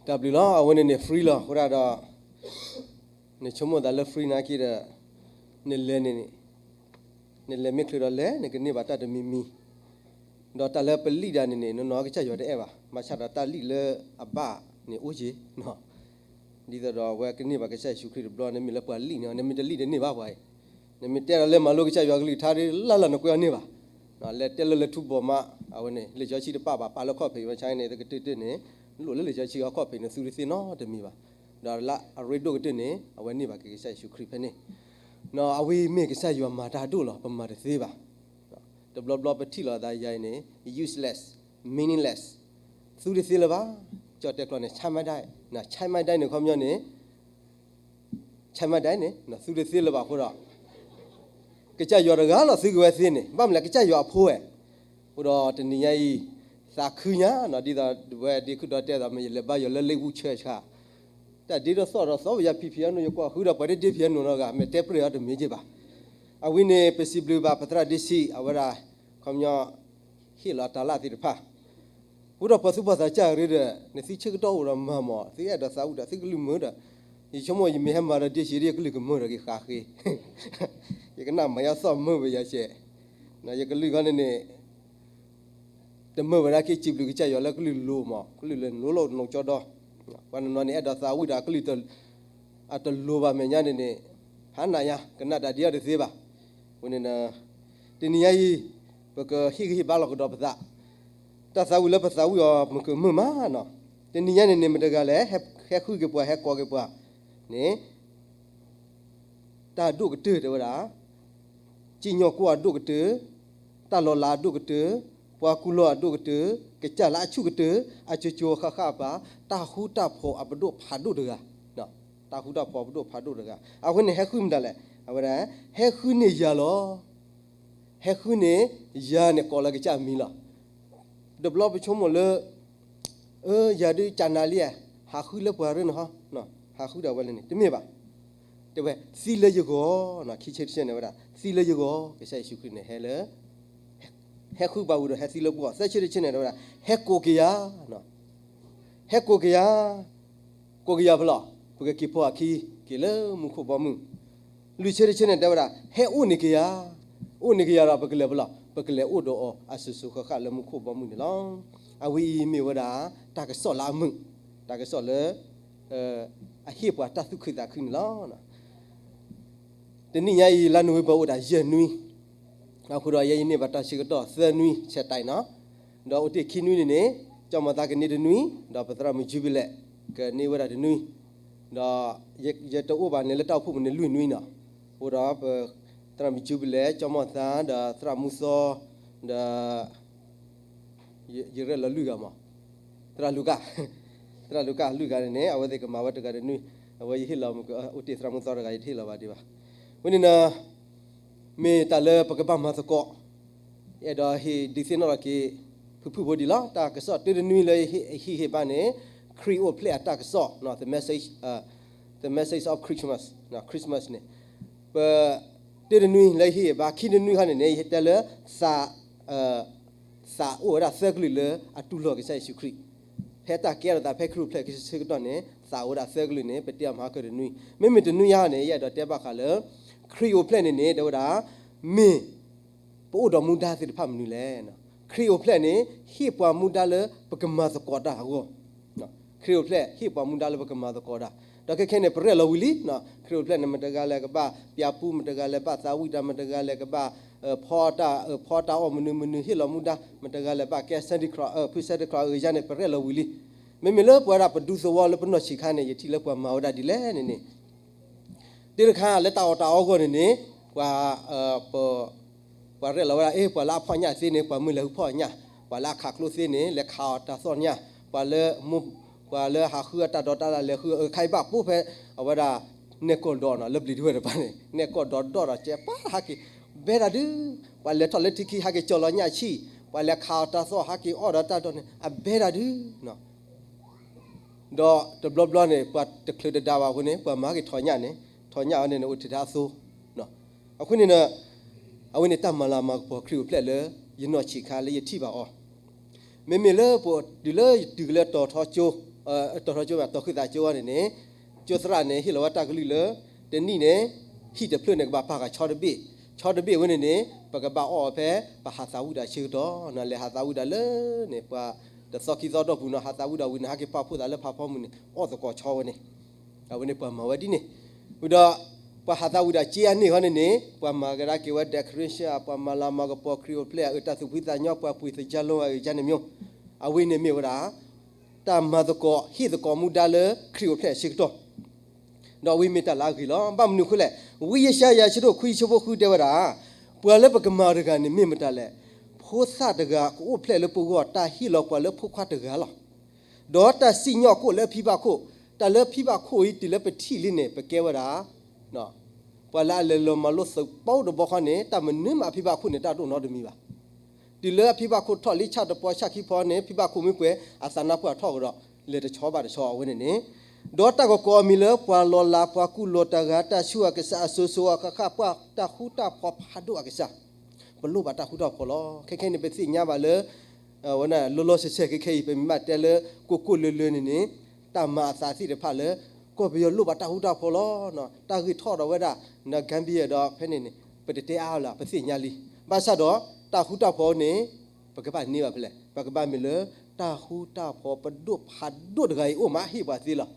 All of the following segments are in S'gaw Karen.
တၢ်ဘျုးလီၤ. အဝဲန့ၣ်န့ၣ် free လီၤ. အဃိဒၣ်ဒီး နဆိကမိၣ်သးလၢ free နာ်က့ဒီး နလဲၤန့ၣ်န့ၣ် နလဲၤမ့ၢ်ချုးဒီးလဲၤ နကန့ၢ်ဘၣ်တၢ်တမံၤမံၤ, ဒီးတၢ်လၢပလံၣ်ဒၣ်န့ၣ်န့ၣ် နီၢ်နီၢ်ကစၢ်ယွၤတအဲၣ်ဘၣ်. ဘၣ်ဆၣ်ဒီးတၢ်လံၣ်လၢအဘၣ်န့ၣ်အိၣ်က့ၤ ဒ်သိးဒီးအဝဲကန့ၢ်ဘၣ်ကစၢ်ယ့ၣ်ၡူးခရံာ်တဘျီ နမ့ၢ်လၢပှၤလံၣ်န့ၣ် နမ့ၢ်တလံၣ်တန့ၢ်ဘၣ်ပှၤအံၤ, နမ့ၢ်တဲဒီးလဲၤမၤလိကစၢ်ယွၤကလုၢ်ကထါဒ်လၢ်လၢ်နကွဲအီၤန့ၢ်ဘၣ်. လဲၤတဲလၢလဲၤထူဘိးမး အဝဲန့ၣ် လံာ်စီဆှံတပာ်ဘၣ် ပာ်လၢခီၣ်ဖံးဝဲဆါန့ၣ် တကတၢၢ်တၢၢ်န့ၣ် လိၣ်လၢလံာ်စီဆှံအခီၣ်ဖံးန့ၣ် သူတသ့နီတမံၤဘၣ်. ဒီးလၢအရ့ဒိၣ်ကတၢၢ်န့ၣ် အဝဲန့ၢ်ဘၣ်က့ၤကစၢ်ယ့ၣ်ၡူးခရံာ်ဖဲန့ၣ် အဝဲမ့ၢ်ကစၢ်ယွၤမၤတၢ်ဒိၣ်လီၤ ပမၤတသ့ဘၣ်. တဘျီဘျီပထံၣ်လိာ်သးယၤအံၤန့ၣ် useless, meaningless, သူတသ့လၢၤဘၣ်. ကၠီတဲကျီန့ၣ် ဆါမၤဒၣ်, ဆါမၤဒၣ်န့ၣ် ခီပညီန့ၣ် ဆါမၤဒၣ်န့ၣ် သူတသ့လၢၤဘၣ်အဃိဒီး ကစၢ်ယွၤတဂၤလီၤသုကဝဲသ့န့ၣ် ဘၣ်မနုၤလဲၣ် ကစၢ်ယွၤအဖိဝဲ. အဃိဒီးတနံၤညါအံၤ သးခုညါနီၤ ဒ်သိးဝဲဒ့ခုဒီးတဲဒီး မ့ၢ်ယလဲၤဘါယွၤလၢလ့ၣ်အူဆၢဆှါ တၢ်ဒ့ဒီးသီၣ်ဒီးသီဝဲယၤ ဖံးဖံးအနိ ယကွၢ်ဃုဒီးပှၤဒ့ဒ့ဖံးအနိနီတဂၤ မ့ၢ်တဲပြဲၢ်အီၤတမ့ၢ်က့ဘၣ်. အဝဲန့ၣ် ပစံးဘျုးဘၣ်ပသရၣ်ဒ့ဆံး အဝဲဒၣ် ခီပညီ ဟ့ၣ်လီၤတၢ်လၢသ့ၣ်တဖၣ် အဃိဒီးပှၤသူၣ်ဘီၣ်သးစၢ်အရ့ဒီး နသုဆၢကတီၢ်အိၣ်ဒီးမၤမၢ် သုအဲၣ်ဒိးသးဝံၣ်ဒီးသုကလုၢ်မုာ်ဒီး ယဆိကမိၣ်ယမ့ၢ်ဟဲမၤဒီးဒ့ဆံးဒ် ယကလုၢ်ကမုာ်ဒီးက့ၤဃးဃ့ ယကနၣ်မၤယါသီၣ်မုာ်ဝဲယၤစဲး ယကလုၢ်ခီန့ၣ်န့ၣ် တမုာ်ဝဲဒၣ်က့ၤစံးဘျုးကစၢ်ယွၤလၢကလုၢ်လိၤမး ကလုၢ်လၢနလိၤလိၤနီၢ်ကၠီဒီး ပှၤနီၢ်နီၢ်န့ၣ် အဲၣ်ဒိးသးဝံၣ်ဒီးအကလုၢ် အတလိၤဘၣ်မဲာ်ညါန့ၣ်န့ၣ် ဖးနးယါ ကနၣ်တၢ်ဒ်အီၤတသ့ဘၣ်. အဃိန့ၣ် တနံၤညါအံၤ ပကဟ့ၣ်ဂံၢ်ဟ့ၣ်ဘါလီၤကဒီးပသး တၢ်သးဝံၣ်လၢပသးဝံၣ်အီၤမုာ်ကမုာ်မးနီၤ. တနံၤညါန့ၣ်န့ၣ် မတၤတဂၤလဲၣ် ဟဲဃုက့ၤပှၤ ဟဲကိးက့ၤပှၤန့ၣ် တၢ်အဒိၣ်ကတၢၢ်တဲဝဲဒၣ် စံၣ်ညီၣ်ကွီၢ်အဒိၣ်ကတၢၢ်, တၢ်လီၤလးအဒိၣ်ကတၢၢ်, ပှၤကူၢ်လီၤအဒိၣ်ကတၢၢ်, ကစၢ်လၢအဆူၣ်ကတၢၢ်, အစိၤစိၤဃၣ်ဃၣ်အပၢ်, တၢ်ဃူတၢ်ဖိးအပဒိၣ်ဖးဒိၣ်တဂၤ, တၢ်ဃူတၢ်ဖိးအပဒိၣ်ဖးဒိၣ်တဂၤ, အဃိန့ၣ် ဟဲဃုမတၤလဲၣ်, အဝဲဒၣ် ဟဲဃုန့ၢ်ယၤလီၤ. ဟဲဃုန့ၢ်ယၤန့ၣ် ကိးလၢကစၢ်မံၤလီၤ. တဘျီပဆိကမိၣ်လၢ အၢ ယၤဒုးကနၤလံ, ဟးဃုလၢပှၤရၢနဟီ, ဟးဃုဒၣ်ဝဲလၢန့ၣ် တမ့ၢ်ဘၣ်. တဲဝဲ သံလၢယဂီၢ်, ခံဆၢတဆၢန့ၣ်ဝဲဒၣ် သံလၢယဂီၢ်, ကစၢ်ယ့ၣ်ၡူးခရံာ်န့ၣ် ဟဲလၢ ဟဲဃုပှၤဝံၤဒီး ဟဲသံလၢပဂီၢ်, သၢဆၢတဆၢန့ၣ် တဲဝဲဒၣ် ဟဲကိးက့ၤယၤ, ဟဲကိးက့ၤယၤ, ကိးက့ၤယၤဖဲလဲၣ်, ပကက့ၤဖီအခံ က့ၤလၢမူခိၣ်ဘီမုၢ်. လွံၢ်ဆၢတဆၢန့ၣ် တဲဝဲဒၣ် ဟဲအိၣ်န့ၢ်က့ၤယၤ, အိၣ်န့ၢ်က့ၤယၤဒီး ပကလဲၤဖဲလဲၣ်, ပကလဲၤအိၣ်ဒီးအီၤ အစိၤစိၤဃၣ်ဃၣ်လၢမူခိၣ်ဘီမုၢ်န့ၣ်လီၤ. အဝဲအံၤမ့ၢ်ဝဲဒၣ် တၢ်ကစီၣ်လၢအမုာ်, တၢ်ကစီၣ်လၢ အဟ့ၣ်ပှၤတၢ်သူၣ်ခုသးခုန့ၣ်လီၤ. တနံၤညါအံၤ လါနိၣ်ဝ့ဘၢၣ်အိၣ်ဒၣ်ယဲၢ်နွံ, အဃိဒီးယဲယန့ၢ်ဘၣ်တၢ်ဆၢကတီၢ်သၢနွံ ဆဲးတၢ်နီၤ, ဒီးအိၣ်တ့ၢ်ခံနွံန့ၣ်န့ၣ် ကၠီမီၤသးကန့ၢ်တနွံ, ဒီးပသရၣ်မုၣ်ယူဘံလဲၣ် ကန့ၢ်ဝဲဒၣ်တနွံ, ဒီးယတအိၣ်ဘၣ်န့ၣ်လၢတၢ်အိၣ်ဖှိၣ်ပူၤန့ၣ်လွံၢ်နွံနီၤ, အဃိဒီးပသရၣ်မုၣ်ယူဘံလဲၣ် ကၠီမီၤသး ဒီးသရၣ်မူသီ ဒီး ယရဲၣ်လီၤလွံၢ်ဂၤမး, သရၣ်လူၤကၣ်, သရၣ်လူၤကၣ်လွံၢ်ဂၤန့ၣ်န့ၣ် အဝဲသ့ၣ်ကမၤဝဲတဂၤတနွံ, အဝဲယဟ့ၣ်လီၤမုၢ်ကအိၣ်တ့ၢ်သရၣ်မူသီတဂၤ ယတဟ့ၣ်လီၤဘၣ်ဒံးဘၣ်. ဝဲန့ၣ် မ့ၢ်တၢ်လၢပကဘၣ်မၤသကိး, အဲၣ်ဒိးဟ့ၣ်ဒုးသ့ၣ်နီၣ်ထီၣ်က့ၤ ဖုၣ်ဖုၣ်ဖိဒံးလီၤ. တၢ်ကစီၣ်တၢတနွံလၢဟ့ၣ်ဂံၢ်ဟ့ၣ်ဘါန့ၣ် ခရံာ်အိၣ်ဖျဲၣ်အတၢ်ကစီၣ်, the message, the message of Christmas, Christmas န့ၣ် ပ တၢတနွံလၢဟ့ၣ်ဂံၢ်ဟ့ၣ်ဘါ ခံတနွံခါန့ၣ်န့ၣ် ယတဲလၢ သးအိၣ်ဝဲဒၣ်သၢကလုာ်လၢအတူၢ်လိာ်ကစၢ်ယ့ၣ်ၡူးခရံာ်, ဖဲတၢ်ကဲထီၣ်သးဖဲခရံာ်အိၣ်ဖျဲၣ်ဆၢကတီၢ်န့ၣ် သးအိၣ်ဝဲဒၣ်သၢကလုာ်န့ၣ် ပတဲအီၤမဟါကတနွံ, မ့မ့ၢ်တနွံညါန့ၣ် ယအဲၣ်ဒိးတဲဘၣ်ဃးလၢ ခရံာ်အိၣ်ဖျဲၣ်န့ၣ်န့ၣ် တဲဝဲဒၣ် မ့ၢ် ပအိၣ်ဒီးမူဒါသ့ၣ်တဖၣ်မနုၤလဲၣ်. ခရံာ်အိၣ်ဖျဲၣ်န့ၣ် ဟ့ၣ်ပှၤမူဒါလၢပကမၤသကိးတၢ်အဂီၢ်, ခရံာ်အိၣ်ဖျဲၣ်ဟ့ၣ်ပှၤမူဒါလၢပကမၤသကိးတၢ်, ဒီးခဲခဲန့ၣ် ပရဲၣ်လီၤဝံၤလံ, ခရံာ်အိၣ်ဖျဲၣ်န့ၣ် မတၤတဂၤလဲၣ်ကဘၣ်ပျးပူ မတၤတဂၤလဲၣ်ဘၣ်သးဝံၣ်တၢ် မတၤတဂၤလဲၣ်ကဘၣ် ဖီတၢ် ဖီတၢ်အီၣ်မနုၤမနုၤ ဟ့ၣ်လီၤမူဒါ မတၤတဂၤလဲၣ်ဘၣ်ကဲ Santa Claus ဖု Santa Claus အဂ့ၢ်ယါန့ၣ် ပရဲၣ်လီၤဝံၤလံ. မ့မ့ၢ်လၢပဝဲဒၣ်ပဒူသဝီလၢပနီၢ်ဆံးခါန့ၣ် ယထံၣ်လၢပှၤမၤဝဲဒၣ်ဒ်လဲၣ်န့ၣ်န့ၣ် တၢ်တခါလၢတၢ်အီၣ်တၢ်အီအဂီၢ်န့ၣ်န့ၣ် ပှၤ ပှၤရဲၣ်လီၤဝဲဒၣ် အ့ ပှၤလၢအဖီၣ်ညၣ်သ့န့ၣ် ပှၤမၢလဲၤဟုဖီၣ်ညၣ်, ပှၤလၢအခးကျိသ့န့ၣ် လဲၤခးအီၤတၢ်သီၣ်ညၣ်, ပှၤလၢ ပှၤလၢဟးဃုအတၢ်ဒိးတၢ်လၢ်လဲၤဃု အခါအံၤဘၣ်ပိၢ်ဖဲ အဝဲဒၣ် နဲၣ်ကီၢ်ဒီးနီၤ လၢဘျံးဒဝဲၢ်တဖၣ်န့ၣ် နဲၣ်ကီၢ်ဒီးဒီးဒီးကဲပှၤဟးက့ၤ ဘဲဒၣ်ဒုး, ပှၤလဲၤထီၣ်လၢထံခံဟးက့ၤကၠီၣ်လီၤညၣ်ဆံၣ်, ပှၤလဲၤခးအီၤတၢ်သီၣ်ဟးက့ၤအီၣ်ဒီးတၢ်ဒိးန့ၣ် အဘဲဒၣ်ဒုးနီၤ ဒီးတဘျီဘျီန့ၣ် ပှၤတချုးတဒါဘၣ်အဃိန့ၣ် ပှၤမၤဟးက့ၤထီၣ်ညၣ်န့ၣ် ထီၣ်ညၣ်အီၤန့ၣ်န့ၣ် အိၣ်ထဲတၢ်အသိ, အဃိန့ၣ် အဝဲန့ၣ်တၢ်မၤလၤမၤကပီၤခရံာ်အိၣ်ဖျဲၣ်လၢ ယနီၢ်ဆံးခါလၢယထံၣ်ဘၣ်အီၤ, မ့မ့ၢ်လၢပတုၤလၢယတုၤကလၢတီၤထီကၠိ တီၤထီကၠိ တီၤဃုာ်သးကၠိအီၤန့ၣ်န့ၣ်, ကၠိသရၣ်န့ၣ် ဟ့ၣ်လီၤဝဲတၢ်ကလုၢ်လၢ တနံၣ်န့ၣ် ဟံၣ်တဖျၢၣ်န့ၣ် ကဘၣ်ပာ်ဃာ်ဆီတဘ့ၣ်, ဆီတဘ့ၣ်ဝဲန့ၣ်န့ၣ် ပကဘၣ်အီၣ်အီၤဖဲ ပဟးသးဝံၣ်ဒၣ်ဆၢကတီၢ်, လဲၤဟးသးဝံၣ်ဒၣ်လၢန့ၣ် ပှၤတသီခံသီတီၢ်ပူၤနီၤ ဟးသးဝံၣ်ဒၣ်ဝံၤန့ၣ် ဟဲက့ၤပာ်ဖှိၣ်သးလၢဖးဖီမုၢ်န့ၣ် အီၣ်သကိးဆီဝဲန့ၣ်, အဝဲန့ၣ်ပှၤမၤဝဲဒ်န့ၣ်, ဝံၤဒီး ပှၤဟးသးဝံၣ်ဒၣ်စ့အန့ၣ်ဃီန့ၣ်န့ၣ် ပှၤမၤကဒါက့ၤဝဲ decoration ပှၤမၤလၤမၤကပီၤခရံာ်အိၣ်ဖျဲၣ်အတၢ်သူၣ်ဖှံသးညီ ပှၤပှ့ၤသယါလိအဂ့ၢ်န့ၣ်မ့ၢ်, အဝဲန့ၣ်မ့ၢ်ဝဲဒၣ် တၢ်မၤသကိးဟ့ၣ်သကိးမူဒါလၢခရံာ်အိၣ်ဖျဲၣ်အဆၢကတီၢ်, ဒီးအဝဲမ့ၢ်တၢ်လၢအဂ့ၤလီၤ. ဘၣ်မနုၤအဃိလဲၣ်, ဝံယၡါယၤ အဆၢဒိၣ်ခွံ အဆၢဖိဃုတဲဝဲဒၣ်, ပှၤလၢပကမၤတဂၤန့ၣ်မ့ၢ်မတၤလဲၣ်, ဖိသၣ်တဂၤကအိၣ်ဖျဲၣ်လၢပဂီၢ် တၢ်ဟ့ၣ်လီၤပှၤလၢဖိခွါတဂၤလီၤ. ဒီးတၢ်စံၣ်ညီၣ်ကအိၣ်လၢအဖံဘၣ်ခိၣ်, တၢ်လၢဖံဘၣ်ခိၣ်အံၤတုၤလၢပထံၣ်လံန့ၣ် ပကဲဝဲဒၣ် ပှၤလၢအလဲၤလီၤမၤလိသုးပိတဘီခီန့ၣ် တၢ်မနုၤမးအဖံဘၣ်ခိၣ်န့ၣ် တၢ်တအိၣ်နီတမံၤဘၣ်. တုၤလၢအဖံဘၣ်ခိၣ်ထီၣ်လံဆၣ်တပီၤဆၣ်ခံဖီန့ၣ် ဖံဘၣ်ခိၣ်မ့ၢ်ပှဲၤ အသးနါပှၢ်ထီၣ်ကဒီး လဲၤတဆီဘၣ်တဆီအဝဲန့ၣ်န့ၣ်, ဒီးတၢ်ကကိးအမံၤလၢ ပှၤလီၤလး ပှၤကူၣ်လီၤတၢ်ဂၤ တၢ်ဆူၣ်အကစၢ် အစိၤစိၤအဃၣ်ဃၣ် ပှၤတၢ်ဃူတၢ်ဖိးဖးဒိၣ်အကစၢ်, ပလိၣ်ဘၣ်တၢ်ဃူတၢ်ဖိးလီၤ. ခဲခဲအံၤန့ၣ် ပသ့ၣ်ညါဘၣ်လၢ ဝဲန့ၣ် လီၤလီၤဆဲးဆဲးခဲခဲအံၤ ပမ့ၢ်ဘၣ်တဲလၢ ကိၢ်ကိၢ်လၢၤလၢၤန့ၣ်န့ၣ် တၢ်မၤအသးသ့ၣ်တဖၣ်လၢ ကီၢ်ပယီၤလိၣ်ဘၣ်တၢ်ဃူတၢ်ဖိးလီၤ. တၢ်ဂ့ၢ်ထီၣ်ဒီးဝဲဒၣ် န Gambia ဒီးဖဲန့ၣ်န့ၣ် ပတတဲအါလၢၤ ပသ့ၣ်ညါလံ. ဘၣ်ဆၣ်ဒီး တၢ်ဃူတၢ်ဖိးန့ၣ် ပကဘၣ်န့ၢ်ဘၣ်ဖဲလဲၣ်, ပကဘၣ်မ့ၢ်လၢ တၢ်ဃူတၢ်ဖိးပဒိၣ်ဖးဒိၣ်တဂၤအံၤအိၣ်မး ဟ့ၣ်ပှၤသ့လီၤ.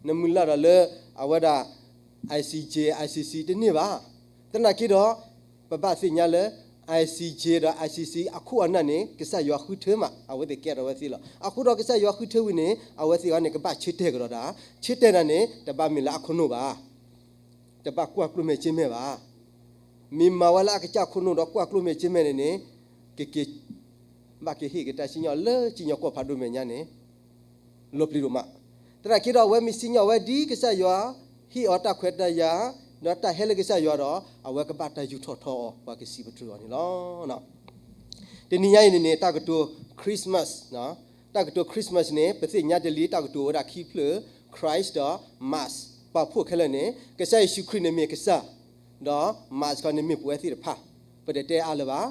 နမုၢ်လၢ်ဒီးလၢ အဝဲဒၣ် I C J, I C C တန့ၢ်ဘၣ်. သနာ်က့ဒီး ပဘၣ်သ့ၣ်ညါလၢ I C J ဒီး I C C အခိၣ်အနၢ်န့ၣ် ကစၢ်ယွၤဃုထၢမး အဝဲသ့ၣ်ကဲထီၣ်ဝဲသ့လီၤ. အဃိဒီးကစၢ်ယွၤဃုထၢဝံၤန့ၣ် အဝဲသ့ၣ်အံၤန့ၣ် ကဘၣ်ဆၢတဲာ်ကဒီးတၢ်, ဆၢတဲာ်တၢ်န့ၣ် တဘၣ်မ့ၢ်လၢအခိၣ်နူာ်ဘၣ်, တဘၣ်ကွၢ်ကျိၣ်မဲာ်စ့မဲာ်ဘၣ်. မ့ၢ်မၤဝဲလၢအကစၢ်ခိၣ်နူာ်ဒီးကွၢ်ကျိၣ်မဲာ်စ့မဲာ်န့ၣ်န့ၣ် ကက့ၤ ဘၣ်က့ၤဟ့ၣ်က့ၤတၢ်စံၣ်ညီၣ်လၢစံၣ်ညီၣ်ကွီၢ်ဖးဒိၣ်မဲာ်ညါန့ၣ် လီၤပျံၤဒိၣ်မး. သနာ်က့ဒီး အဝဲမ့ၢ်စံၣ်ညီၣ်ဝဲဒ်ကစၢ်ယွၤ ဟ့ၣ်အီၤတၢ်ခွဲးတၢ်ယာ် ဒီးတၢ်ဟဲလၢကစၢ်ယွၤဒီး အဝဲကဘၣ်တၢ်ယူာ်ထီၣ်ထီအီၤ ပှၤကစံးပတြၢၤအီၤန့ၣ်လီၤ. တနံၤညါအံၤန့ၣ်န့ၣ် တၢ်ကတိၤ Christmas, တၢ်ကတိၤ Christmas န့ၣ် ပသ့ၣ်ညါတ့ၢ်လံ တၢ်ကတိၤဝဲဒၣ်ခံဖျၢၣ် Christ ဒီး Mass, ပာ်ဖှိၣ်ခဲလၢာ်န့ၣ် ကစၢ်ယ့ၣ်ၡူးခရံာ်န့ၣ်မ့ၢ်ကစၢ်, ဒီး Mass ခီန့ၣ်မ့ၢ်ပဝဲသ့ၣ်တဖၣ်, ပတတဲအါလၢၤဘၣ်.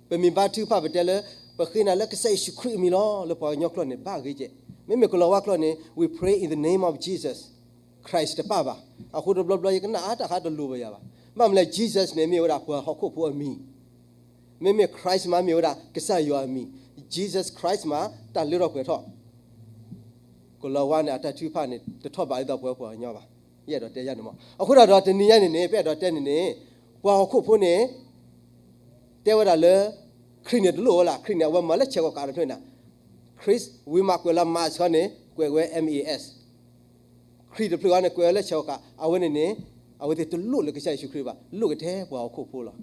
ပမ့ၢ်ဘါထုကဖၣ်ပတဲလၢ ပဃ့နၤလၢကစၢ်ယ့ၣ်ၡူးခရံာ်အမံၤလီၤ. လၢပှၤကညီကျိာ်န့ၣ် ဘၣ်ဂ့ၤကဲး, မ့မ့ၢ်ကလီၤဝါကျိာ်န့ၣ် we pray in the name of Jesus Christ တပၣ်ဘၣ်. အဃိတဘျီဘျီ ယကနၣ်အါတၢ်ဃးတလိၤဘၣ်ယၤဘၣ်. ဘၣ်မနုၤလဲၣ် Jesus န့ၣ် မ့ၢ်ဝဲဒၣ်ပှၤဟီၣ်ခိၣ်ဖိအမံၤ, မ့မ့ၢ် Christ မး မ့ၢ်ဝဲဒၣ်ကစၢ်ယွၤအမံၤ, Jesus Christ မး တၢ်လၢထီၣ်ပှဲၤထီၣ် ကလီၤဝါန့ၣ် အတၢ်ထုကဖၣ်န့ၣ် တထီၣ်ဘးဒ်သိးပဝဲပှၤကညီဘၣ်. ယအဲၣ်ဒိးတဲယၤန့ၣ်မး. အဃိသတးဒီး တနံၤညါန့ၣ်န့ၣ် ပအဲၣ်ဒိးတဲန့ၣ်န့ၣ် ပှၤဟီၣ်ခိၣ်ဖိန့ၣ် တဲဝဲဒၣ်လၢ ခရံာ်န့ၣ်တလိၣ်ဝဲလၢ ခရံာ်န့ၣ် အဝဲမၤလၢဆဲးကီးကးတဖျၢၣ်နၤ, Christ ဝံၤမးကွဲးလၢ Mass ခီန့ၣ် ကွဲးဝဲ M A S ခရံာ်တဖျၢၣ်ဃီန့ၣ် ကွဲးဝဲလၢဆဲးကီးကး အဝဲန့ၣ်န့ၣ် အဝဲသ့ၣ်တလိၣ်လၢကစၢ်ယ့ၣ်ၡူးခရံာ်ဘၣ်, လိၣ်ကထဲပှၤဟီၣ်ခိၣ်ဖိလီၤ.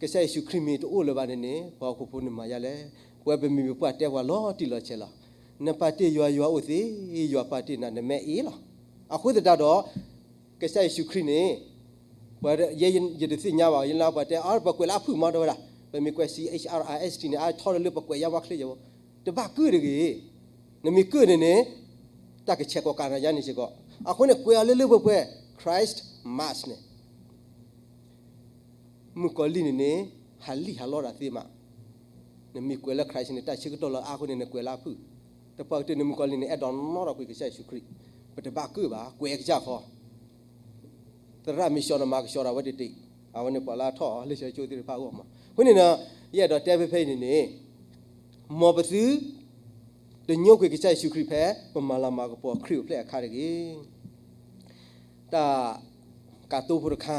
ကစၢ်ယ့ၣ်ၡူးခရံာ်မ့ၢ်တအိၣ်လၢၤဘၣ်န့ၣ်န့ၣ် ပှၤဟီၣ်ခိၣ်ဖိန့ၣ်မၤယါလဲၣ်. ပဝဲပမ့ၢ်ပှၤတဲပှၤလီၤတံၢ်လီၤဆဲးလီၤ. နပာ်တ့ၢ်ယွၤ ယွၤအိၣ်သ့, ယွၤပာ်တ့ၢ်နၤ နမဲအ့လီၤ. အဃိသတးဒီး ကစၢ်ယ့ၣ်ၡူးခရံာ်န့ၣ် ပှၤယဲယတသ့ၣ်ညါဘၣ် ယလၢပှၤတဲ ပကွဲးလၢအဖုၣ်မးတဲဝဲဒၣ်, ပမ့ၢ်ကွဲး C H R I S T န့ၣ် အထီလၢလၢပကွဲးယါဝါချ့ယဝဲ, တဘၣ်ကုၢ်တဂ့ၤ. နမ့ၢ်ကုၢ်န့ၣ်န့ၣ် တၢ်ကဆဲးကီးကးနၤယါန့ၣ်စ့ၢ်ကီး. အဃိန့ၣ် ကွဲးအီၤလၢလၢပှဲၤပှဲၤ Christ Mass န့ၣ် မုၣ်ကီၤလံၢ်န့ၣ်န့ၣ် ဟးလံၣ်ဟးလီတၢ်သ့မး, နမ့ၢ်ကွဲးလၢ Christ န့ၣ် တၢ်ဆၢကတီၢ်လၢအါအဃိန့ၣ် နကွဲးလၢအဖုၣ်, တပှၢ်ကတၢၢ်န့ၣ် မုၣ်ကီၤလံၢ်န့ၣ် အဲၣ်ဒိးနီၣ်ထီၣ်ကွံာ်ကစၢ်ယ့ၣ်ၡူးခရံာ်, ပတဘၣ်ကုၢ်ဘၣ် ကွဲးကစၢ်ဃီ, သရၣ်မ့ၢ်ဆှီဒီးမၤကဆှီဒီးအဝဲတတ့ၢ်, အဝဲန့ၣ်ပှၤလၢအထီၣ်လၢဆၢကၠိသ့ၣ်တဖၣ်အဂီၢ်မး. အဃိန့ၣ်ဒီး ယအဲၣ်ဒိးတဲဖဲဖဲအံၤန့ၣ်န့ၣ် မ်ပသု တညိကွံာ်ကစၢ်ယ့ၣ်ၡူးခရံာ်ဖဲ ပမၤလၤမၤကပီၤခရံာ်အိၣ်ဖျဲၣ်အခါတဂ့ၤ. တၢ်ကတိၤဖိတခါ,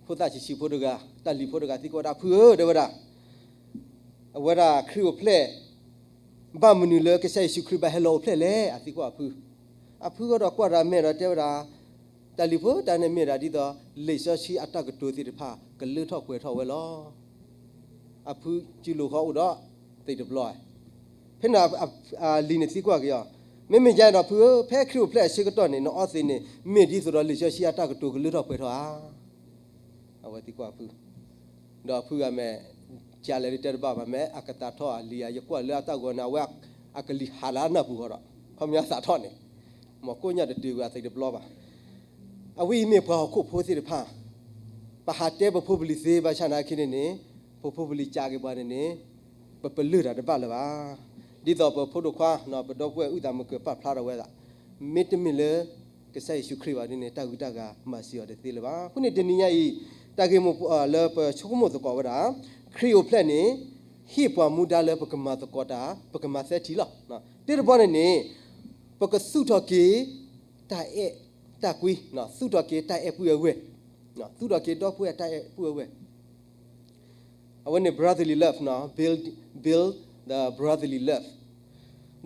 ဖိသၣ်ဆံးဆံးဖိတဂၤ, တၢ်လံၤဖိတဂၤသံကွၢ်ဝဲဒၣ် ဖုဧၢ တဲဝဲဒၣ်, အဝဲဒၣ်ခရံာ်အိၣ်ဖျဲၣ် ဘၣ်မနုၤလၢကစၢ်ယ့ၣ်ၡူးခရံာ်ဘၣ်ဟဲလီၤအိၣ်ဖျဲၣ်လဲၣ် အသံကွၢ်အဖု, အဖုဃီဒီးကွၢ်တၢ်မဲာ်ဒီးတဲဝဲဒၣ်, တၢ်လံၤဖိတၢ်န့ၣ်မ့ၢ်ဒၣ် ဒ်သိးလံာ်စီဆှံအတၢ်ကတိၤသ့ၣ်တဖၣ် ကလၢထီၣ်ပှဲၤထီၣ်ဝဲလီၤ. အဖုစုလိာ်ဃီအိၣ်ဒီး သ့ၣ်တဘျီ, ဖဲန့ၣ် အလံၤန့ၣ်သံကွၢ်က့ၤအီၤ, မ့မ့ၢ်ယါဒီးဖုဧၢ ဖဲခရံာ်အိၣ်ဖျဲၣ်အဆၢကတီၢ်န့ၣ် နအီသံးန့ၣ် မ့ၢ်ဒ်သိးဒီးလံာ်စီဆှံအတၢ်ကတိၤကလၢထီၣ်ပှဲၤထီၣ်ဧါ. အဝဲသံကွၢ်အဖု, ဒီးအဖုဂၤမ့ၢ် ကလဲၤလၢတဲတဘၣ်ဘၣ် မ့ၢ်အကသးထီၣ်အလံၤဧါ ယကွၢ်လၢအတၢ်ဂီၤန့ၣ် အဝဲအကလံၤဟးလၢအနၢ်ပူၤဃီဒီး ခီပညီသးထီၣ်န့ၣ်, မ်ကိးညါတတုၤဝဲအသ့ၣ်တဘျီဘၣ်. အဝဲအံၤမ့ၢ်ပှၤဟီၣ်ခိၣ်ဖိသ့ၣ်တဖၣ်, ပဟးတဲပဖိပလံၤသ့ဘၣ်ဆၣ်နာ်က့န့ၣ်န့ၣ်, ပဖိပလံၤကးက့ၤပှၤန့ၣ်န့ၣ်, ပပလၢၢ်တၢ်တဘၣ်လၢၤဘၣ်. ဒ်သိးပဖိဒိၣ်ခွါ ပဒီပုၢ်ဝဲၢ်အုၣ်သးမုာ်ကပာ်ဖျါထီၣ်ဝဲဒၣ်, မ့တမ့ၢ်လၢ ကစၢ်ယ့ၣ်ၡူးခရံာ်ဘၣ်ဒ်န့ၣ် တၢ်ဂုၤတၢ်ဂၤမၤစၢၤအီၤတသ့လၢၤဘၣ်. အဃိန့ၣ်တနံၤညါအံၤ တၢ်ဂ့ၢ်မိၢ်ပှၢ်လၢပဆိကမိၣ်သကိးဝဲဒၣ်, ခရံာ်အိၣ်ဖျဲၣ်န့ၣ် ဟ့ၣ်ပှၤမူဒါလၢပကမၤသကိးတၢ် ပကမၤသၢထံလီၤ. တၢ်တဘီန့ၣ်န့ၣ် ပကသူၣ်ထီၣ်က့ၤ တၢ်အဲၣ်တၢ်ကွံ, သူၣ်ထီၣ်က့ၤတၢ်အဲၣ်ပုၢ်အဲၣ်ဝဲၢ်, သူၣ်ထီၣ်က့ၤဒီပုၢ်ဝဲၢ်တၢ်အဲၣ်ပုၢ်အဲၣ်ဝဲၢ် အဝဲန့ၣ် brotherly love, build, build the brotherly love.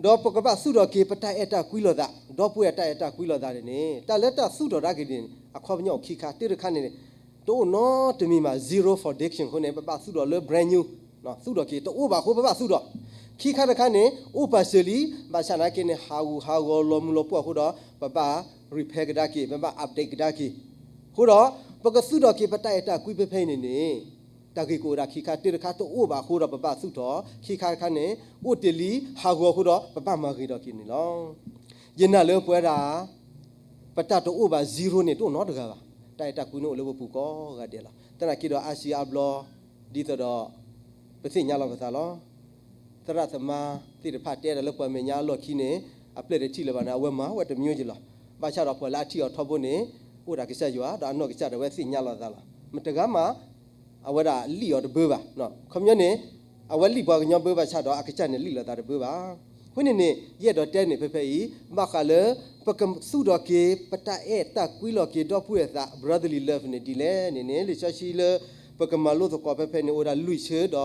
ဒီးပကဘၣ်သူၣ်ထီၣ်က့ၤပတၢ်အဲၣ်တၢ်ကွံလိာ်သး, ဒီပုၢ်ဝဲၢ်တၢ်အဲၣ်တၢ်ကွံလိာ်သးန့ၣ်န့ၣ် တၢ်လၢတၢ်သူၣ်ထီၣ်ဒၣ်က့ၤန့ၣ် အခီပညီအိၣ်ခံခါ, တၢ်တခါန့ၣ် တအိၣ်နီတမံၤမး zero foundation အဃိန့ၣ် ပဘၣ်သူၣ်ထီၣ်လၢ brand new, သူၣ်ထီၣ်က့ၤ တအိၣ်ဘၣ်အဃိပဘၣ်သူၣ်ထီၣ်, ခံခါတခါန့ၣ် အိၣ်ပာ်စၢၤလံ, ဘၣ်ဆၣ်နာ်က့န့ၣ် ဟးဂူာ်ဟးဂီၤလီၤမုၢ်လီၤပှီၢ်အဃိဒီး ပဘၣ် repair ကဒါက့ၤ, ပဘၣ် update ကဒါက့ၤ, အဃိဒီး ပကသူၣ်ထီၣ်က့ၤပတၢ်အဲၣ်တၢ်ကွံဖဲဖဲအံၤန့ၣ်န့ၣ် တၢ်ဂ့ၢ်ကအိၣ်ဝဲဒၣ်ခံခါ, တၢ်တခါတအိၣ်ဘၣ်အဃိဒီးပဘၣ်သူၣ်ထီၣ်, ခံခါတခါန့ၣ် အိၣ်တ့ၢ်လံ ဟးဂီၤအဃိဒီး ပဘၣ်မၤဂ့ၤထီၣ်က့ၤန့ၣ်လီၤ. ယနာ်လၢပဝဲဒၣ် ပတၢ်တအိၣ်ဘၣ် zero န့ၣ် တအိၣ်နီတဂၤဘၣ်. တၢ်အဲၣ်တၢ်ကွံန့ၣ်အိၣ်လၢပပူၤကိးဂၤဒဲးလီၤ. သနာ်က့ဒီးအါစုအါဘျီ ဒ်သိးဒီး ပသ့ၣ်ညါလီၤပသးလီၤ. သရၣ်သမါသ့ၣ်တဖၣ်တဲဒီးလၢပှၤမဲာ်ညါအလီၢ်ခံန့ၣ် အပျဲၢ်တထံၣ်လၢၤဘၣ်န့ၣ် အဝဲမၤဝဲတမျိုးက့ၤလီၤ. ဘၣ်ဆၣ်ဒီးပှၤလၢအထံၣ်အီၤထီဘိန့ၣ် အိၣ်ဒၣ်ကစၢ်ယွၤ ဒီးအနီၢ်ကစၢ်ဒၣ်ဝဲသ့ၣ်ညါလီၤသးလီၤ. မတဂၤမး အဝဲဒၣ်လံၣ်အီၤတဘၣ်ဘၣ်. ခီပညီန့ၣ် အဝဲလံၣ်ပှၤကညီဘၣ်ဘၣ်ဆၣ်ဒီး အကစၢ်န့ၣ်လံၣ်လီၤသးတဘၣ်ဘၣ်. အဃိန့ၣ်န့ၣ် ယအဲၣ်ဒိးတဲန့ၣ်ဖဲဖဲအံၤ ဘၣ်ဃးလၢ ပကသူၣ်ထီၣ်က့ၤ ပတၢ်အဲၣ်တၢ်ကွံလိာ်က့ၤဒီပုၢ်ဝဲၢ်သး brotherly love န့ၣ်ဒ်လဲၣ်န့ၣ်န့ၣ် လံာ်စီဆှံလၢ ပကမၤလိသကိးဖဲဖဲန့ၣ် အိၣ်ဝဲဒၣ်လွံၢ်ဆၢဒီး